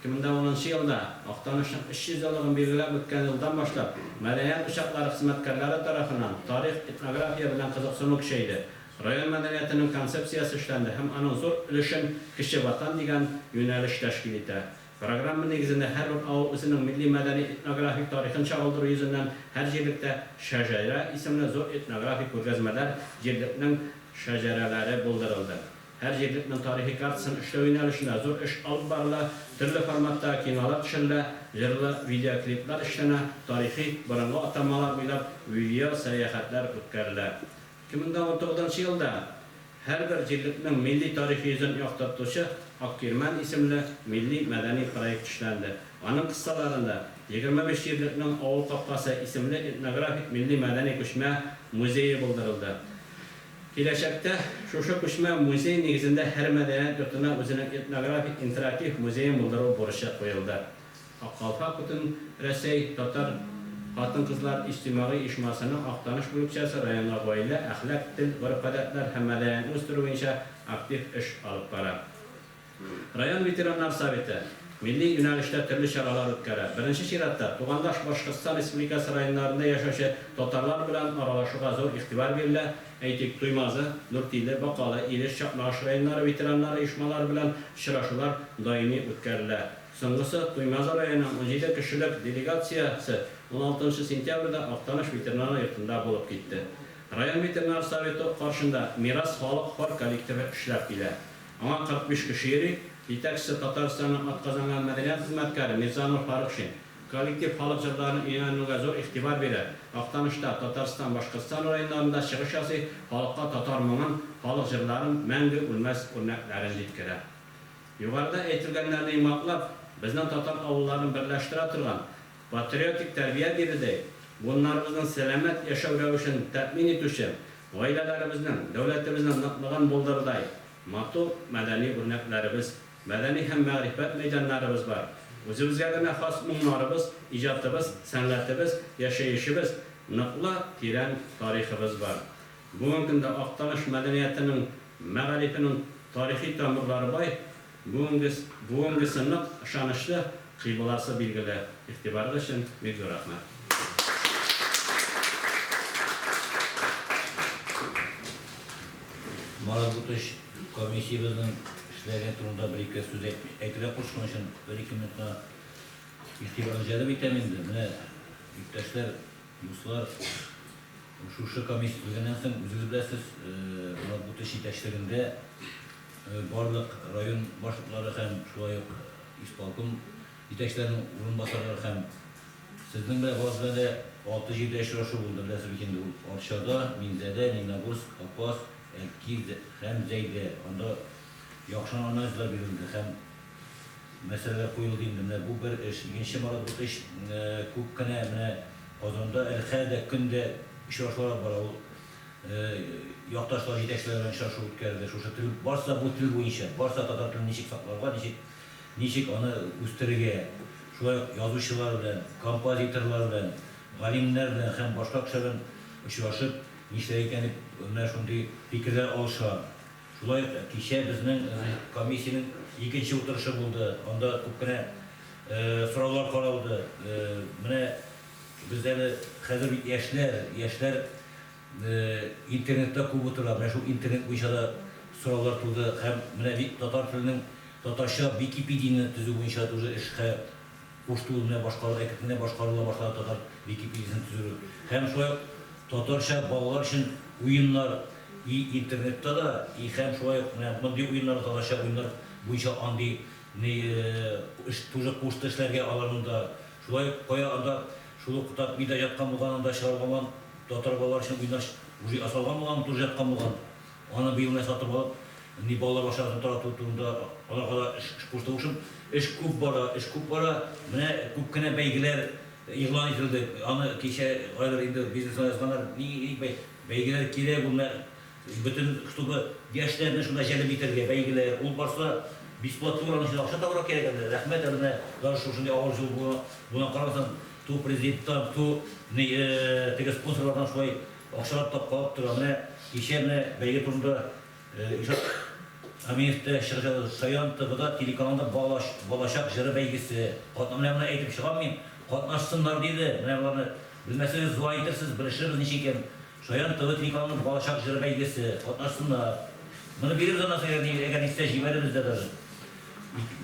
2010 нчы елда, Актанышның 300 еллыгын билгеләп үткән елдан башлап, мәдәният учаклары хезмәткәрләре тарафыннан тарих, этнография белән кызыксыну көчәйде. Район мәдәниятенең концепциясе эшләнде һәм аның зур өлешен Кече Ватан дигән юнәлеш тәшкил итә. Программа нигезендә һәрбер авыл үзенең милли-мәдәни этнографик тарихын чагылдыру йөзеннән һәр җирлектә Шәҗәрә исемле зур этнографик күргәзмәләр, җирлекнең шәҗәрәләре булдырылды. Һәр җирлекнең тарихи картасын эшләү юнәлешендә зур эш алып барыла, төрле форматтагы кинолар төшерелә, җырлы видеоклиплар эшләнә, тарихи, борынгы атамалар буйлап видеосәяхәтләр үткәрелә. 2019 елда Һәрбер җирлекнең милли тарихи йөзен яктыртучы Ак Кирмән исемле милли-мәдәни проект эшләнде. Аның кысаларында 25 җирлекнең Авыл капкасы исемле этнографик милли-мәдәни күчмә музее булдырылды. Киләчәктә шушы күчмә музей нигезендә һәр мәдәният йортына үзенең этнографик интерактив музеен булдыру бурычы куелды. Ак калфак Бөтенрәсәй татар хатын-кызлар иҗтимагый оешмасының Актаныш бүлекчәсе районда гаилә, әхлак, тел, гореф-гадәтләр һәм мәдәниятне үстерү буенча актив эш алып бара. Район ветераннар советы милли юнәлештә төрле чаралар үткәрә. Беренче чиратта, тугандаш Башкортстан Республикасы районнарында яшәүче татарлар белән аралашуга зур игътибар бирелә. Әйтик, Туймазы, Дүртөйле, Бакалы, Илеш, Чакмагыш районнары ветераннары оешмалары белән очрашулар даими үткәрелә. Соңгысы, Туймазы районының 17 кешелек делегациясе уналтынчы сентябрьдә Актаныш ветеринар йортында булып китте. Район ветеринар советы каршында Мирас халык хор коллективы эшләп килә. Аңа 45 кеше йөри. Җитәкчесе, Татарстанның атказанган мәдәният хезмәткәре Мирзанур Фарукшин. Коллектив халык җырларын өйрәнүгә зур игътибар бирә. Актанышта, Татарстан, Башкортстан районнарында чыгыш ясый, халыкка татар моңын, халык җырларын, мәңге үлмәс үрнәкләрен җиткерә. Югарыда әйтелгәннәрне йомгаклап, безнең татар авылларын берләштерә торган, патриотик тәрбия бирердәй, буыннарыбызның сәламәт яшәү рәвешен тәэмин итүче, гаиләләребезнең, дәүләтебезнең ныклыгын булдырырдай матур мәдәни үрнәкләребез, мәдәни һәм мәгърифәт мәйданнарыбыз бар. Үзебезгә генә хас моңнарыбыз, иҗатыбыз, сәнгатебез, яшәешебез, ныклы, тирән тарихыбыз бар. Бүгенге көндә Актаныш мәдәниятенең, мәгарифенең тарихи тамырлары бай, Бүгенгес, бүгенгесе нык, ышанычлы, кыйбласы билгеле. Игътибарыгыз өчен бик зур рәхмәт. Марат Гутыч, комиссиябезнең эшләгән турында бер-ике сүз әйтергә кушкан өчен бер-ике минутка игътибарны җәлеп итәм инде. Менә, иптәшләр, дуслар, шушы комиссия төзелгәннән соң, үзегез беләсез, Марат Гутыч җитәкчелегендә Барлык район башлыклары һәм шулай ук исполком җитәкчеләренең урынбасарлары һәм сезнең белән барыбыз белән дә алты җирдә очрашу булды, беләсез бит инде, ул Арчада, Минзәдә, Лениногорск, Апас, Әлки һәм Зәйдә. Анда яхшы анализлар бирелде һәм мәсьәләләр куелды инде. Менә бу бер эш. Икенче Марат Гутыч күп кенә менә Казанда әле хәзер дә көн дә очрашулар алып бара. Ул Якташлар җитәкчеләре белән очрашу үткәрде. Шушы тел, барсы да бу тел буенча, барсы да татар телен ничек сакларга, ничек, ничек аны үстерергә. Шулай ук язучылар белән, композиторлар белән, галимнәр белән һәм башка кешеләр белән очрашып, нишләргә икән дип, менә шундый фикерләр алыша. Шулай ук кичә безнең комиссиянең икенче утырышы булды. Анда күп кенә сораулар каралды. Менә без әле хәзер бит яшьләр, яшьләр интернетта күп утыра. Менә шул интернет буенча да сораулар туды. Һәм менә бит татар теленең татарча Википедияне төзү буенча тоже эш хә кушты ул менә башкару әкрен генә башкарыла башлады татар Википедиясен төзү. Һәм шулай ук татарча балалар өчен уеннар и интернетта да, и һәм шулай ук менә мондый уеннар татарча уеннар буенча андый ни эш тоже кушты эшләргә аларның да. Шулай ук кая анда шул ук Татмида яткан булган, анда чыгарылган булган татар балалар өчен уеннар уже ясалган булган, тоже яткан булган. Аны быел менә сатып алып, ни балалар бакчасына тарату турында аларга да эш кушты. В общем, эш күп бара, эш күп бара. Менә күп кенә бәйгеләр игълан ителде. Аны кичә кайбер инде бизнесмена язганнар, ни бәйгеләр кирәк ул менә Бөтен, чтобы яшьләрне шунда җәлеп итәргә, бәйгеләр, ул барса, бесплатно түгел, аның өчен акча табарга кирәк әле. Рәхмәт әле менә даже шушындый авыр җыл булуына карамастан, ту президенттан, ту ни, теге спонсорлардан шулай акчалар тапкалап тора. Менә кичә менә бәйге турында Илшат Әминев тә чыгыш ясады. Шаян ТВда телеканалда Балач, Балачак җыры бәйгесе. Катна, менә моны әйтеп чыгам мин. Катнашсыннар диде. Менә боларны белмәсәгез, дога итерсез, белешербез ничек икәнен. Шаян ТВ телеканалының Балачак җыры бәйгесе, катнашсыннар. Моны бирербез аннан соң, әгәр әгәр нисә җибәрербез дә даже.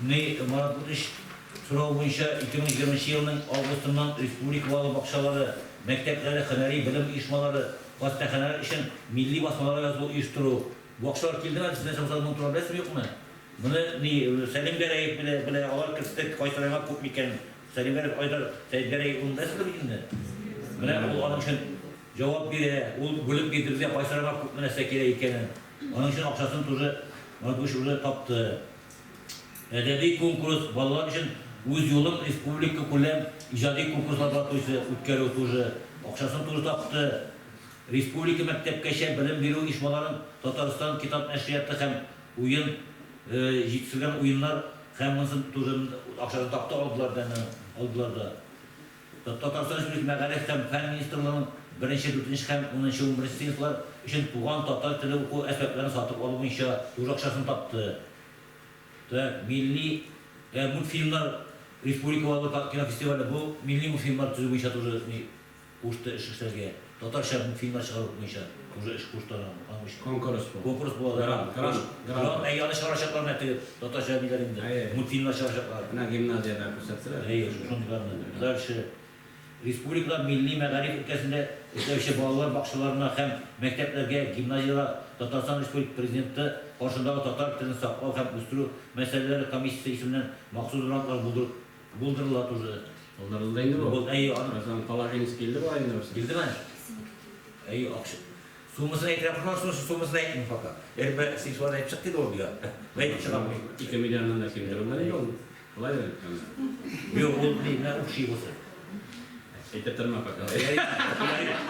Ни, Марат Бутыч соравы буенча 2020 нче елның августыннан республика балалар бакчалары, мәктәпләре, һөнәри белем оешмалары, хастаханәләр өчен милли басмалар язу оештыру. Бу акчалар килдеме әле, сез нәрсә булса да моның турында беләсезме, юкмы? Моны ни, Сәлим Гәрәев белә, белә, алар кертте, кайсы районга күпме икәнен. Сәлим Гәрәев, Айдар Сәетгәрәев, ул беләсездер бит инде. Менә ул аның өчен Җавап бирә, ул бүлеп бирде безгә кайсы районга күпме нәрсә кирәк икәнен. Аның өчен акчасын тоже Марат уже тапты. Әдәби конкурс, балалар өчен Үз юлым республика күләм иҗади конкурс лабораториясе үткәрү тоже акчасын тоже тапты. Республика мәктәпкәчә белем бирү оешмаларын Татарстан китап нәшрияты һәм уен җитештерелгән уеннар һәм монысын тоже акчасын тапты, алдылар да, алдылар да. Татарстан Республикасы Мәгариф һәм фән министрлыгының беренче, дүртенче һәм унынчы, унберенче сыйныфлар өчен туган татар теле уку әсбапларын сатып алу буенча тоже акчасын тапты. Так, милли мультфильмнар республика балалар кинофестивале, бу милли мультфильмнар төзү буенча тоже кушты эш эшләргә. Татарча мультфильмнар чыгару буенча тоже эш кушты аның өчен. Конкурс бу. Конкурс була да. Грант, грант, грант. Грант, әйе, аны чыгарачаклар менә теге татарча ниләр инде. Әйе. Мультфильмнар чыгарачаклар. Менә гимназиядә күрсәтсәләр. Әйе, шушындыйларны. Дальше. Республикада милли мәгариф өлкәсендә эшләүче балалар бакчаларына һәм мәктәпләргә, гимназияләргә Татарстан Республика Президенты каршындагы татар телен саклау һәм үстерү мәсьәләләре комиссиясе исеменнән махсус грантлар булдыру булдырыла тоже. Булдырылды инде бу. Бу, әйе, аны. Казан положениесе килде бугай инде берсе. Килдеме? Әйе, акча. Суммасын әйтергә кушмагыз, шуның өчен суммасын әйтмим пока. Әле син шулай әйтеп чык диде ул миңа. Әйтеп чыгам. 2 миллионнан да ким түгел инде ул. Шулай да бит анда. Юк, ул ни, менә укшый булсын. Әйтеп торма пока.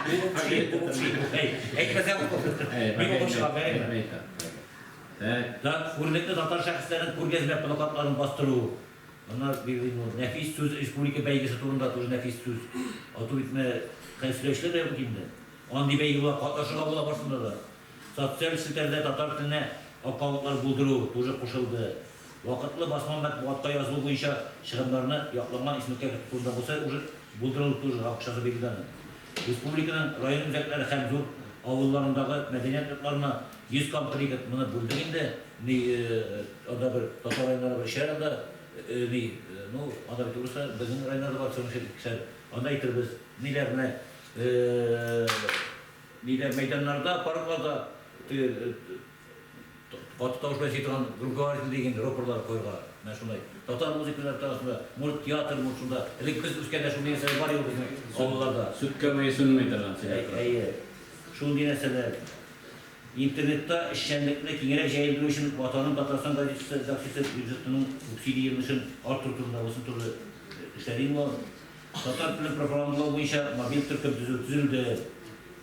Бу укшый, бу укшый. Әй, әйтмәсәң укып. Мин укып чыгам, әйме? Так. Так, күренекле татар шәхесләренең күргәзмә плакатларын бастыру. Аннары билгеле ул Нәфис сүз республика бәйгесе турында тоже нәфис сүз. Ату бит менә хәзер сөйләүчеләр дә юк бит инде. Андый бәйге була, катнашырга була барсында да. Социаль челтәрдә татар теленә аккаунтлар булдыру тоже кушылды. Вакытлы басма матбугатка язылу буенча чыгымнарны якланган исемлеккә кертү турында булса уже булдырылды тоже, акчасы бирелде аның. Республиканың район үзәкләре һәм зур авылларындагы мәдәният йортларына 100 комплект моны бүлдек инде. Ни, анда бер татар районнары бер өчәр анда, ни, ну, анда бит урыслар, безнең районнарда бар шуның өчен икешәр. Анда әйтербез, ниләр менә, ниләр мәйданнарда, паркларда теге каты тавыш белән сөйли торган громкоговоритель дигән рупорлар куярга. Менә шулай. Татар музыкалары тарасында, мульт театр мульт шунда. Элек без үскәндә шундый нәрсәләр бар иде безнең авылларда. Сүткә буе сүнми торган сөйләп тора. Әйе. Шундый нәрсәләр. Интернетта эшчәнлекне киңрәк җәелдерү өчен Ватаным Татарстан газетасы редакциясе бюджетының субсидия өлешен арттыру турында булсын туры эшләде инде ул. Татар телен пропагандалау буенча мобиль төркем төзү төзелде.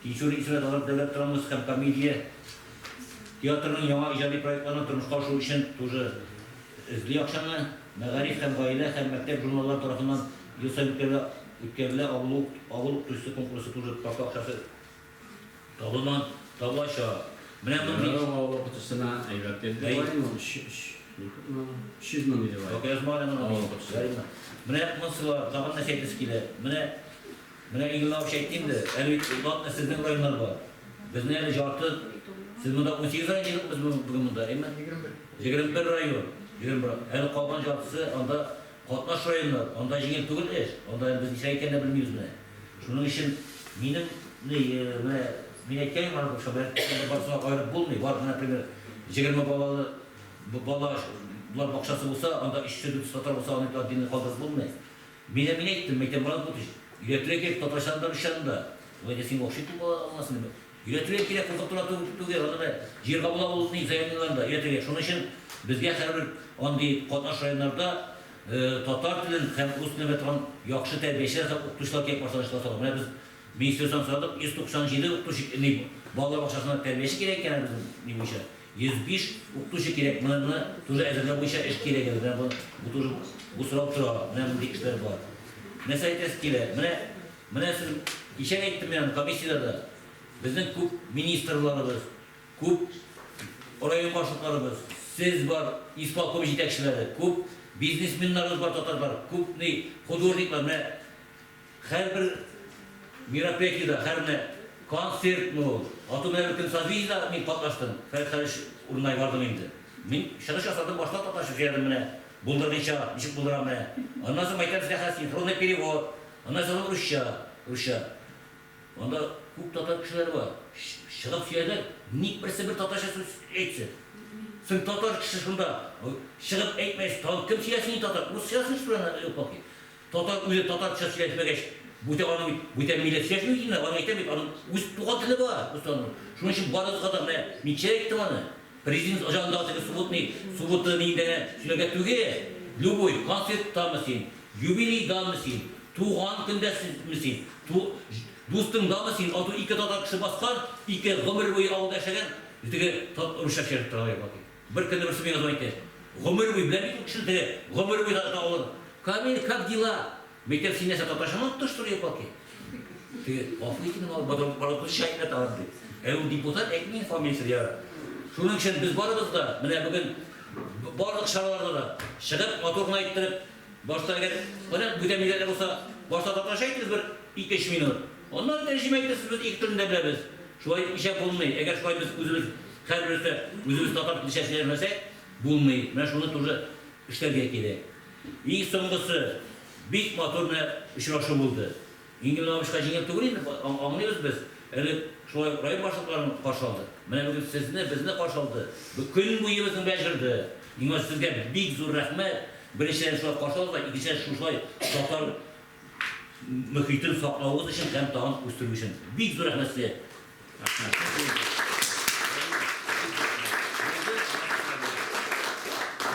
Тинчурин исемендә татар дәүләт драмасы һәм комедия театрының яңа иҗади проектларын тормышка ашыру өчен тоже эзли акчаны. Мәгариф һәм Гаилә һәм мәктәп журналлары тарафыннан ел саен үткәрелә үткәрелә авыл авыл укытучысы конкурсы тоже пока акчасы Табылман, табылачак. Менә мондый. Ярый, авыл укытучысына әйбәт диде Әй. бугай, ну, өч, өч, ни күпме ул? 300 мең диде бугай. Пока язмаган әле моны. Авыл укытучысы. Ярыймы? Менә монсыла тагын нәрсә әйтәсе килә. Менә менә Игорь Лаврович әйтте инде, әле бит ладно сезнең районнар бар. Безнең әле жарты, сез монда 18 район җыйдык без бүген монда, әйме? 21. 21 район. 21. Әле калган жартысы анда катнаш районнар. Анда җиңел түгел эш. Анда әле без ничә икәнен дә белмибез менә. Шуның өчен минем ни, менә мин әйткән идем аны, шул барысына аерып булмый. Бар, например, 20 балалы бала болар бакчасы булса, анда 300-400 татар булса, аны отдельно калдырып булмый. Мин мин әйттем, әйтәм, Марат Бутович, өйрәтергә кирәк татарчаны да, русчаны да. Ул әйтә, син вообще күп ала алмассың дип. Өйрәтергә кирәк, куркып тора түгел, аны да җыярга була ул ни заявлениеләрне дә өйрәтергә. Шуның өчен безгә һәрбер андый катнаш районнарда татар телен һәм рус телен белә торган яхшы тәрбиячеләр һәм укытучылар кирәк башлангыч классларга. Менә без министерстводан сорадык, 197 укытучы, ни, балалар бакчасына тәрбияче кирәк икән әле безнең ни буенча. 105 укытучы кирәк. Менә моны тоже әзерләү буенча эш кирәк әле. Менә бу, бу тоже бу сорау тора. Менә мондый эшләр бар. Нәрсә әйтәсе килә? Менә, менә сез кичә әйттем мин аны комиссиядә дә. Безнең күп министрларыбыз, күп район башлыкларыбыз, сез бар, исполком җитәкчеләре, күп бизнесменнарыбыз бар татарлар, күп ни художниклар. Менә һәрбер мероприятиедә, һәр менә концертмы ул, ату менә бер көн Созвездиедә мин катнаштым, Фәрит Хәлиш урынына бардым инде. Мин чыгыш ясадым, башта татарча сөйләдем менә, булдыргыйча, ничек булдырам менә. Аннан соң әйтәм сезгә хәзер синхронный перевод, аннан соң русча, русча. Анда күп татар кешеләре бар. Чыгып сөйләделәр, ник берсе бер татарча сүз әйтсен. Соң татар кеше шунда чыгып әйтмәс, тагын кем сөйләсен инде татар? Урыс сөйләсен что ли, елки-палки. Татар үзе татарча сөйләшмәгәч, Бүтән аның бүтән милләт сөйләшми бит инде, аның әйтәм бит, аның үз туган теле бар, үз аның. Шуның өчен барыгызга да менә мин кичә әйттем аны. Президент җанындагы теге субботный, суббота ни дә сөйләргә түгел. Любой концерттамы син, юбилейдамы син, туган көндәсеме син, ту, дустыңдамы син, ату ике татар кеше баскан, ике гомер буе авылда яшәгән, теге русча сөйләшеп тора, Бер көнне берсе миңа звонит итә. Гомер буе беләм бит ул кешене теге, гомер буе татар авылын. Камил, как дела? Мәйтәм, син нәрсә, татарча оныттың, что ли, елки-палки? Теге, гафу ит инде, малай, потом русча әйтмә тагын, ди. Ә ул депутат, әйтми инде фамилиясен, ярар. Шуның өчен без барыбыз да, менә бүген барлык чараларда да чыгып, матур гына иттереп, башта әгәр, менә бүтән милләтләр булса, башта татарча әйтегез бер ике-өч минут, аннары тәрҗемә итәсез, без ике телне дә беләбез. Шулай итмичә булмый. Әгәр шулай без үзебез һәрберсе үзебез татар телен сөйләмәсәк, булмый. Менә шуны тоже эшләргә кирәк. И соңгысы, бик матур менә очрашу булды. Инде менә абышка җиңел түгел инде, аңлыйбыз без. Элек шулай ук район башлыкларын каршы алды. Менә бүген сезне, безне каршы алды. Көн буе безнең белән җырды. Иң сезгә бик зур рәхмәт. Беренчедән шулай каршы алдылар, икенчедән шушылай татар мөхитен саклавыгыз өчен һәм тагын үстерү өчен. Бик зур рәхмәт сезгә.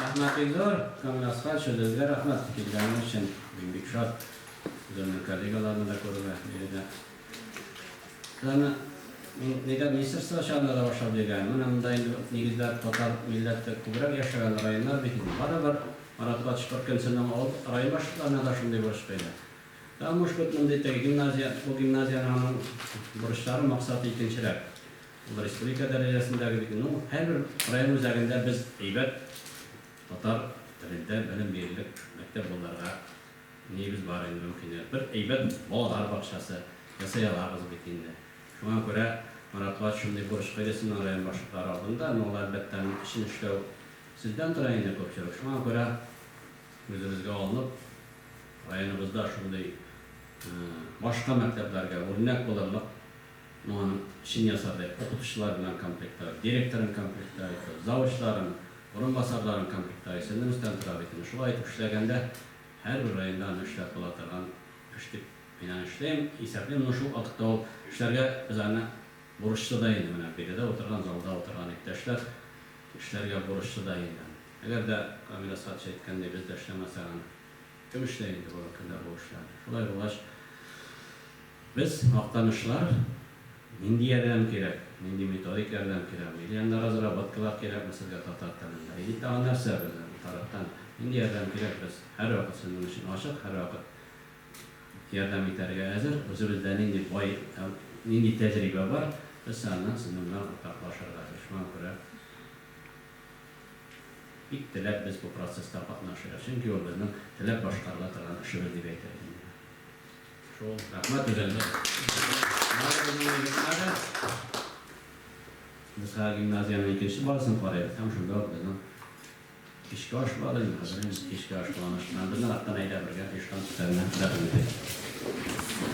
Рәхмәт бик зур, Камил Әсхәтович, үзегезгә рәхмәт килгәнегез өчен. Мин бик шат үземнең коллегаларны да күрүгә биредә. Аны мин нидә министерство чагында да башлап йөргән. Менә монда инде нигездә татар милләте күбрәк яшәгән районнар бит инде. Барыбер Марат Гатыш Паркенсонның авыл район башлыкларына да шундый бурыч куйды. Тагын может быть мондый теге гимназия, бу гимназиянең аның бурычлары, максаты икенчерәк. Ул республика дәрәҗәсендәге бит инде. Ну, һәрбер район үзәгендә без әйбәт татар телендә белем бирерлек мәктәп булдырырга ниебез бар инде, мөмкинлек. Бер әйбәт балалар бакчасы ясый алабыз бит инде. Шуңа күрә Марат Гатыш шундый бурыч куйды сезнең район башлыклары алдында. Ну, ул әлбәттә аның эшен эшләү Сездән тора инде күпчелек. Шуңа күрә үзебезгә алынып, районыбызда шундый башка мәктәпләргә үрнәк булырлык, ну, аның эшен ясардай укытучылар белән комплектовать, директорын комплектовать, завучларын, урынбасарларын комплектовать сезнең өстән тора бит инде. Шулай итеп эшләгәндә, һәрбер районда аны эшләп була торган эш дип мин аны эшлим, исәплим. Ну, шул вакытта ул эшләргә без аны бурычлы да инде, менә биредә утырган, залда утырган иптәшләр. Эшләргә бурычлы да инде аны. Әгәр дә, Камил Әсхатович әйткәндәй, без дә эшләмәсәк аны, кем эшли инде бүгенге көндә бу эшләрне? Шулай булгач, без, мактанышлар, нинди ярдәм кирәк, нинди методик ярдәм кирәкме, или анда разработкалар кирәкме сезгә татар телендә, или тагын нәрсә безнең тарафтан нинди ярдәм кирәк, без һәрвакыт сезнең өчен ачык, һәрвакыт ярдәм итәргә әзер. Үзебездә нинди бай һәм нинди тәҗрибә бар, без аны сезнең белән уртаклашырга әзер. Шуңа күрә бик теләп без бу процесста катнашыйк, чөнки ул безнең теләп башкарыла торган эшебез дип әйтер идем мин. Шул, рәхмәт үзегезгә. Без хәзер гимназиянең икенче базасын карыйбыз һәм шунда ук безнең Кичке аш бар инде, хәзер инде кичке аш планлаштырам. Безнең арттан әйдә бергә оешкан өстәленә рәхим итик.